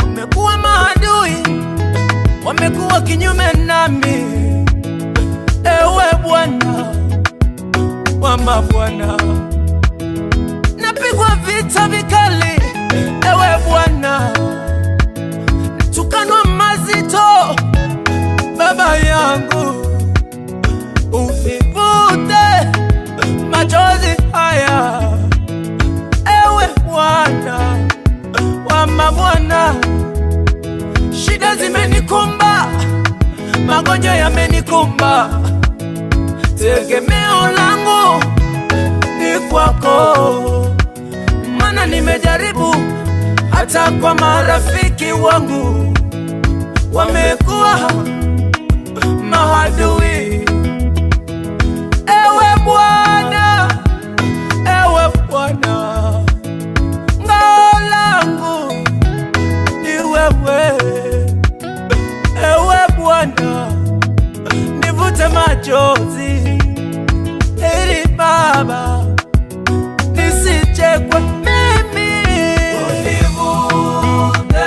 wamekuwa maadui, wamekuwa kinyume nami. Ewe Bwana wa mabwana, napigwa vita vikali, ewe Bwana, tukanwa mazito, Baba yangu, univute machozi haya, ewe Bwana Magonjwa yamenikumba, tegemeo langu ni kwako, maana nimejaribu hata kwa marafiki wangu wamekuwa maadui. Ewe Bwana, ewe Bwana, ngao langu ni wewe. Ewe Bwana, nivute machozi ili Baba nisichekwe mimi. Univute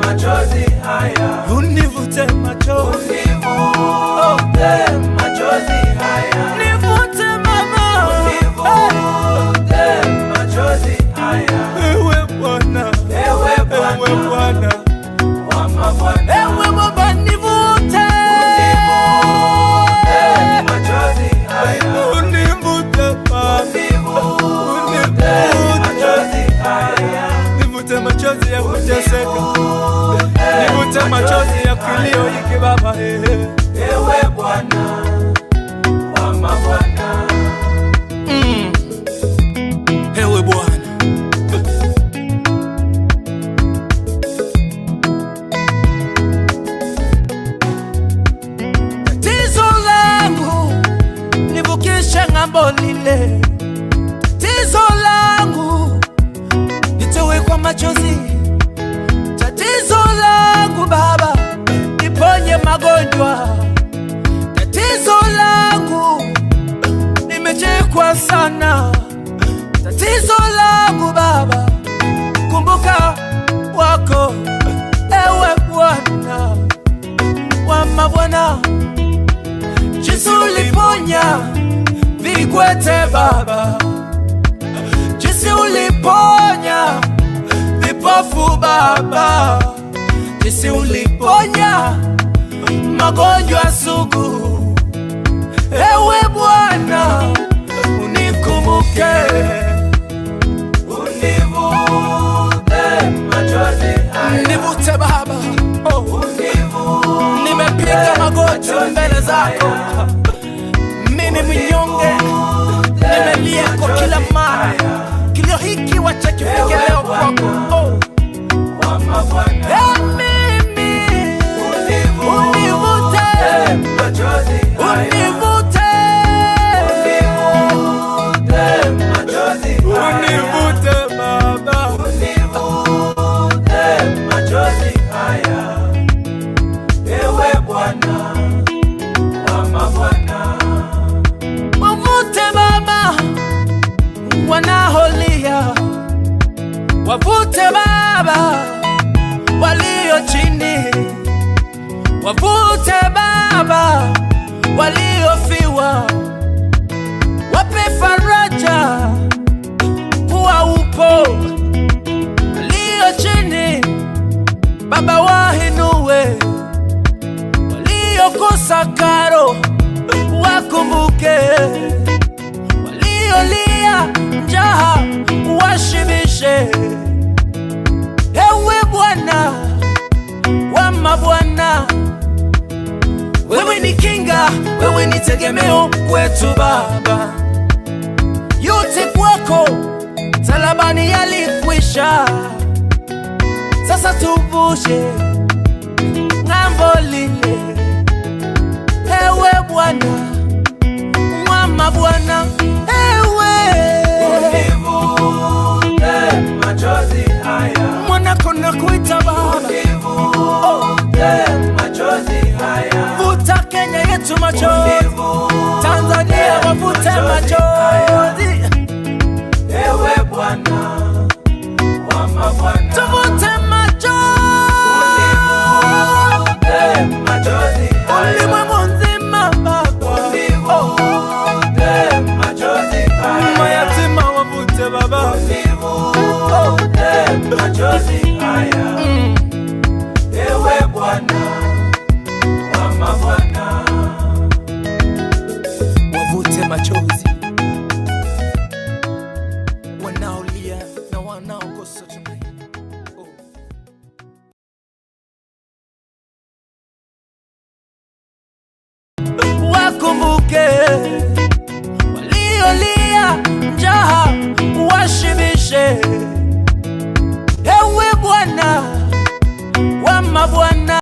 machozi haya, Univute machozi, univute machozi haya, nivute mama, univute machozi haya. Ewe Bwana, Ewe ewe Bwana Bwana, wa mabwana, ewe Baba nivute, univute machozi haya, univute Baba, univute machozi haya, nivute machozi ya kuteseka, nivute machozi ya kilio hiki Baba, eh. Ewe Bwana wa mabwana. Ewe Bwana, tatizo langu nivukishe ng'ambo lile, tatizo langu nitowe kwa machozi, tatizo langu Baba niponye magonjwa, tatizo langu nimechekwa sana, tatizo langu Baba kumbuka wako, ewe Bwana wa mabwana, jinsi uliponya vikwete Baba, jinsi uliponya vipofu Baba, jinsi uliponya magonjwa sugu, ewe Bwana unikumbuke. Univute machozi haya, Nivute Baba, oh. Nimepiga magoti mbele zako, mimi mnyonge, nimelia kwa kila mara, kilio hiki wacha kifike leo kwako. Oh. wa mabwana, Eh, mimi univute, machozi haya, univute, univute machozi haya, univute Baba, univute machozi haya, ewe Bwana wa mabwana. wavute Baba wanaolia, wavute Baba walio chini, wavute Baba waliofiwa, wape faraja kuwa upo, walio chini Baba wainue, waliokosa karo wakumbuke, waliolia njaa washibishe. Ewe Bwana wa mabwana, wewe ni kinga, wewe ni tegemeo kwetu Baba, yote kwako talabani yalikwisha, sasa tuvushe ng'ambo lile. Ewe Bwana wa mabwana, ewe Univute machozi haya, mwanako nakuita Baba, univute machozi haya, vuta Kenya yetu machozi, Tanzania wavute machozi, ewe Bwana wa mabwana, tuvute machozi, univute machozi haya, ulimwengu nzima Baba, univute machozi pekee, waliolia njaa uwashibishe. Ewe Bwana wa mabwana.